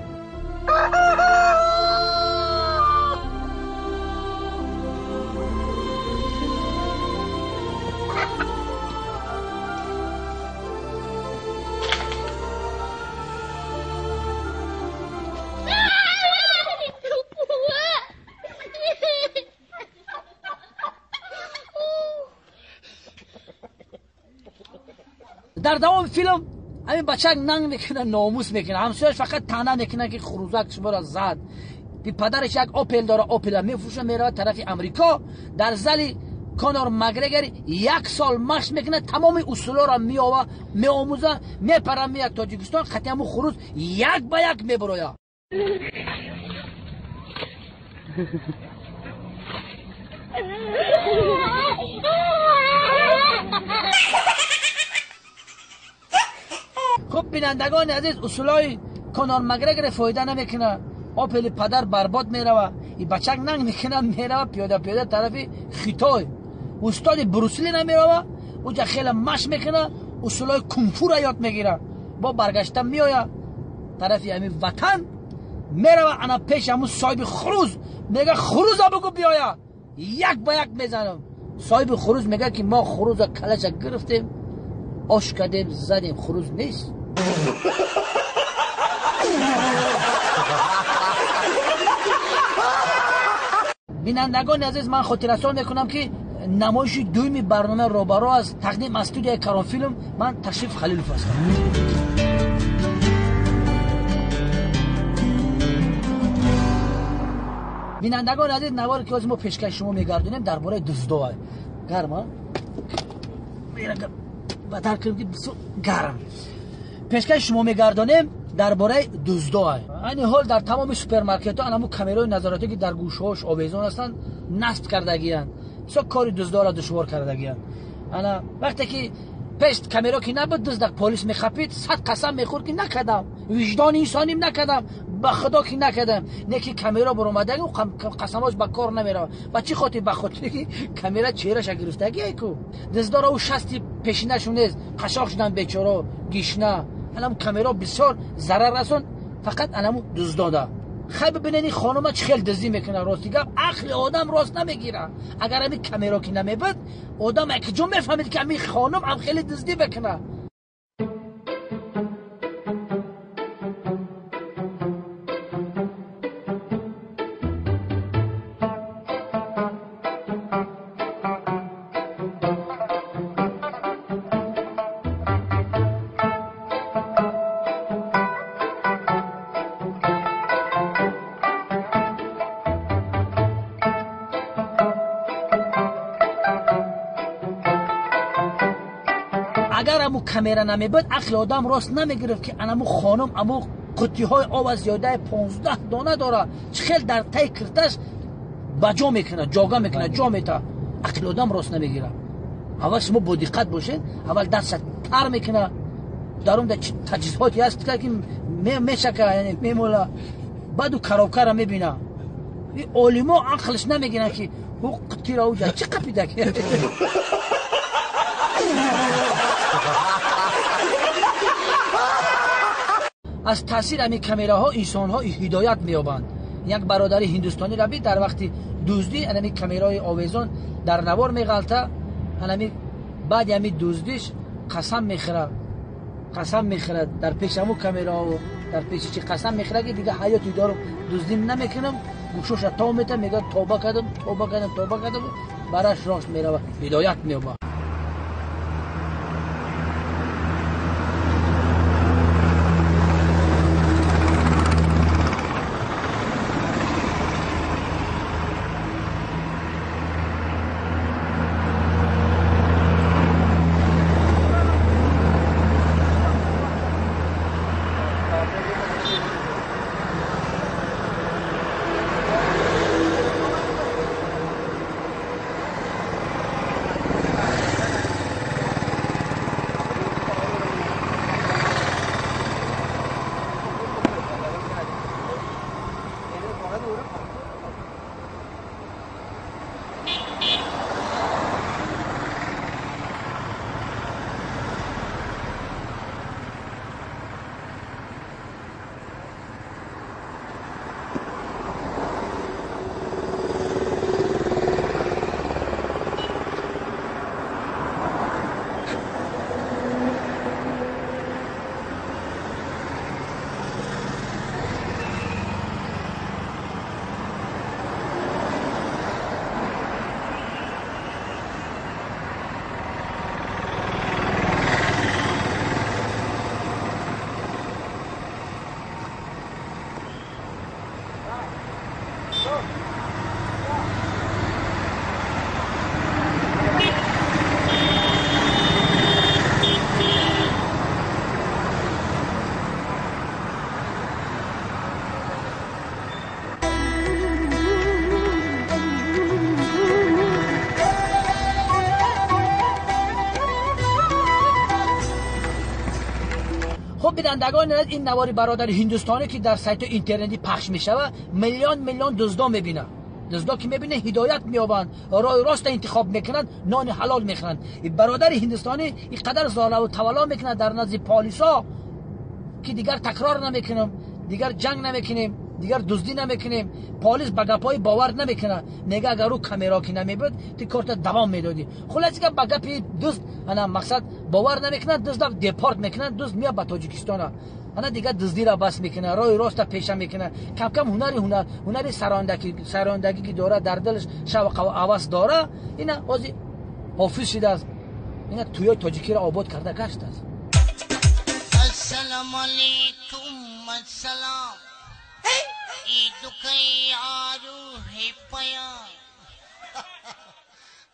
Speaker 5: Дар давоми филм ҳамин бачак нанг мекунад, номус мекунад, ҳамсояш фақат таъна мекунад, ки хурузак шуморо зад. Падараш як Опел дора, Опела мефурӯшад, меравад тарафи Амрико. Дар зали Конор Макгрегор як сол машқ мекунад, тамоми усулҳоро меомӯзад, мепарад, меяд Тоҷикистон, қатъи ҳамун хуруз як ба як мебарояд. Хуб, бинандагони азиз, усулҳои Конор Макгрегор фоида намекунад. Опели падар барбод мерава, и бачак нанг мекунад, мерава пиёда пиёда тарафи Хитой. Устоди Брусли намерава, уҷа хеле машқ мекунад, усулҳои кунфура ёд мегирад. Бо баргашта меояд тарафи ҳамин ватан, мерава ана пеши ҳамун соҳиби хуруз, мега хуруза бугӯ биёя, як ба як мезанам. Соҳиби хуруз мега, ки мо хуруза калаша гирифтем, ош кардем, задем, хуруз нест. Бинандагони азиз, ман хотиррасон мекунам, ки намоиши дуюми барнома Робаро аст, тақдим аз студияи Каронфилм. Ман Ташриф Халилов ҳастам. Бинандагони азиз, наворе ки ҳозир мо пешкаши шумо мегардонем, дар бораи дуздоа. Гарма бадар кунем, ки бисёр гарм. Пешкаши шумо мегардонем дар бораи дуздоа. Айни ҳол дар тамоми супермаркетҳо анаму камераҳои назоратӣ, ки дар гӯшаҳош овезон ҳастанд, насб кардагиянд. Бисёр кори дуздоро душвор кардагиянд. Ана вақте ки пеш камера ки набуд, дузд полис мехапид, 100 қасам мехӯрд, ки накардам, виҷдони инсоним накардам, ба худо ки накардам. Не ки камера баромадаги, қасамош ба кор намеравад. Ба чӣ хотир? Ба хотире ки камера чеҳраша гирифтагие ку. Дуздоро ӯ шасти пешинашон нест, қашоқ шудан бечоро, гишна. Анаму камера бисёр зарар расон, фақат анаму дуздода. Хай бибинед, ин хонума чӣ хел дуздӣ мекунад. Рости гап, ақли одам рост намегирад. Агар ҳамин камера ки намебуд, одам якҷо мефаҳмид, ки ҳамин хонум ҳам хеле дуздӣ мекунад. Агар ҳамун камера намебуд, ақли одам рост намегирифт, ки анаму хонум аму қуттиҳои об аз зиёдаи 15 дона дора, чӣ хел дар тай кирташ ба ҷо мекунад, ҷога мекунад, ҷо мета. Ақли одам рост намегирад. Аввал шумо бо диққат бошед, аввал дастша тар мекунад, дар он таҷҳизоте ҳаст ки мешака, яъне мемола, баъд ӯ коробкаро мебина. Олимо ақлш намегиранд, ки ӯ қуттиро уҷа чӣ қапида. Аз таъсири ҳамин камераҳо инсонҳо ҳидоят меёбанд. Як бародари ҳиндустонӣ раби дар вақти дуздӣ ҳамин камераҳои овезон дар навор меғалта, ҳамин баъди ҳамин дуздиш қасам мехӯрад, қасам мехӯрад дар пеши ҳамун камераҳо, дар пеши чи қасам мехӯрад, ки дига ҳаёти дорум дуздӣ намекунам. Гӯшоша то мета, мегӯяд тоба кардам, тоба кардам, тоба кардам, бараш рост меравад, ҳидоят меёбад. خب بینندگان، این نواری برادر هندوستانی که در سایت اینترنتی پخش میشوه، میلیون میلیون دزدا میبینه. دزدا که میبینه هدایت میابند، راه راست انتخاب میکنند، نان حلال میخورند. این برادر هندوستانی اینقدر زاله و تولا میکنه در نزد پالیسا که دیگر تکرار نمیکنم، دیگر جنگ نمیکنیم، دیگر دزدی نمیکنیم. پالیس به گپای باور نمیکنه، نگه اگر او کامرا که نمیبود تی کارت دوام میدادی. خلاص که به گپی دزد انا مقصد باور نمیکنه، دزد دپارت میکنه، دزد میاد به تاجیکستان، انا دیگه دزدی را بس میکنه، راه راست پیش میکنه. کم کم هنر سراندگی که داره در دلش شوق و هوس داره، اینا ازی حافظ شده است، اینا توی تاجیکی را آباد کرده گشت است.
Speaker 10: السلام علیکم، السلام عید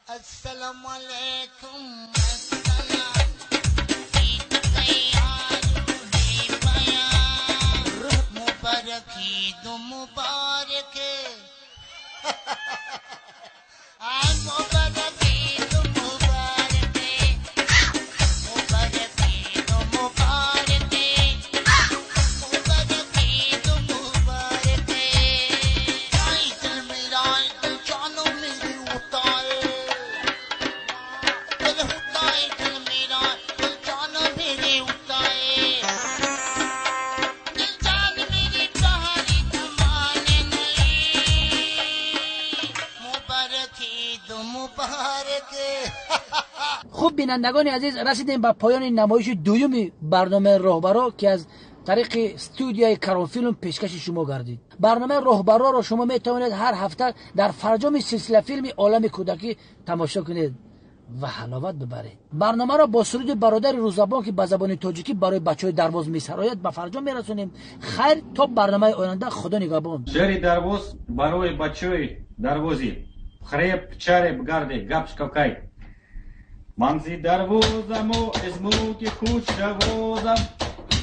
Speaker 10: السلام علیکم، السلام عید مبارک، عید مبارک، مبارک عید مبارک، مبارک عید مبارک، مبارک عید مبارک. دل میرا دل جانو میری اتائے، دل اتائے دل میرا دل جانو میری اتائے، دل جان میری تہاری کمال نہیں، مبارک عید مبارک.
Speaker 5: خب بینندگان عزیز، رسیدیم به پایان نمایش دوم برنامه راهبرا که از طریق استودیوی کرون فیلم پیشکش شما گردید. برنامه راهبرا را شما می توانید هر هفته در فرجام سلسله فیلم عالم کودکی تماشا کنید و حلاوت ببرید. برنامه را با سرود برادر روزبان که به زبان تاجیکی برای بچهای درواز میسراید به فرجام میرسونیم. خیر تا برنامه آینده، خدا نگهبان.
Speaker 11: شعر درواز برای بچهای دروازی، خرب چرب گرده گپ شکای. Манзи дарвозаму из мулки хушавозам.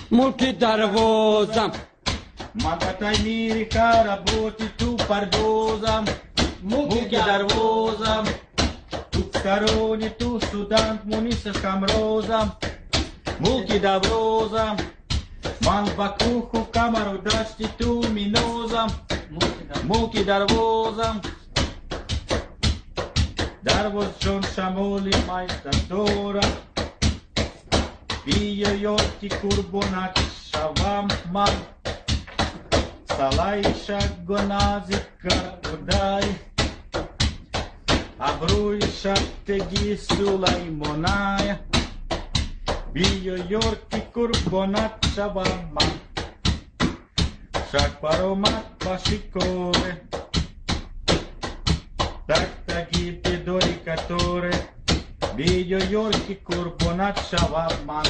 Speaker 4: Мулки дарвозам.
Speaker 11: Ман ба таймири хаработи ту пардозам. Мулки дарвозам. Ту сторонни, ту студант, мунисаш камрозам. Мулки даврозам. Ман ба куху камару дашти ту минозам. Мулки дарвозам. Дарвоз чон шамоли майста дора. Биё ёрки курбонат шавам ман. Салайша гонази каркудай. Абрӯи шабтеги Сулаймонай. Биё ёрки курбонат шавам ман. Шак баромад ба шикоре. Так-таги бедори которе. Биё ёрки курбонат шавам ман.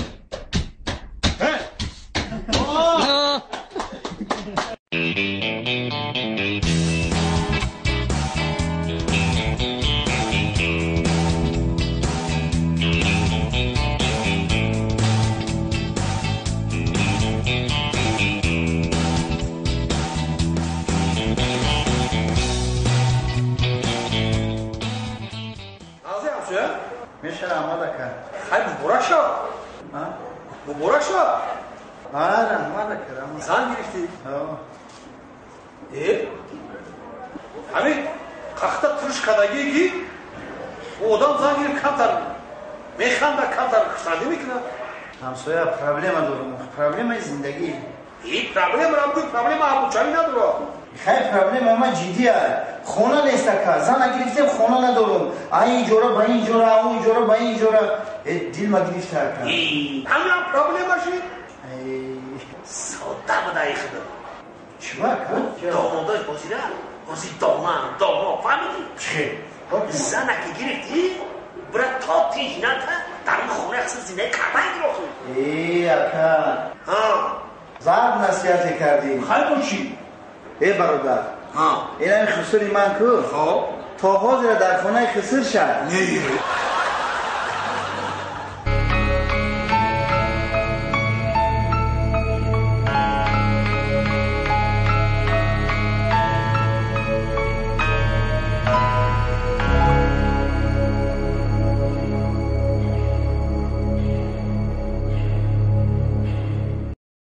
Speaker 19: Муборак шав.
Speaker 23: Раҳмат ака.
Speaker 19: Зан гирифтӣ? Ҳамин қахта туруш кардагие ки одам зан гирифт камтар механда, камтар хушҳалӣ мекунад.
Speaker 23: Ҳамсоя, проблема дорам. Проблемаи зиндагӣ.
Speaker 19: Проблема гӯй, проблема абучавӣ надорад.
Speaker 23: Хай, проблема ма ҷиддия. Хона нест ака. Зана гирифтем, хона надорам. Ай ин ҷора ба ин ҷора, он ҷора ба ин ҷора. Дилма гирифта ака.
Speaker 19: Ҳамин проблема шид? Сода буда ихда.
Speaker 23: Чима ака?
Speaker 5: Домодои ҳозира, ҳозир доман, домод, фаҳмидӣ?
Speaker 23: Чӣ?
Speaker 5: Зана ки гирифтӣ, бира то тинҷ ната дар ин хона қисм зиндагӣ кардан гирохӣ.
Speaker 23: Ака. Зарб насиҳате кардӣ.
Speaker 19: Хай бо чӣ?
Speaker 23: Э бародар. Инами хусури ман ку? То ҳозира дар хонаи хусур шад.
Speaker 19: Не.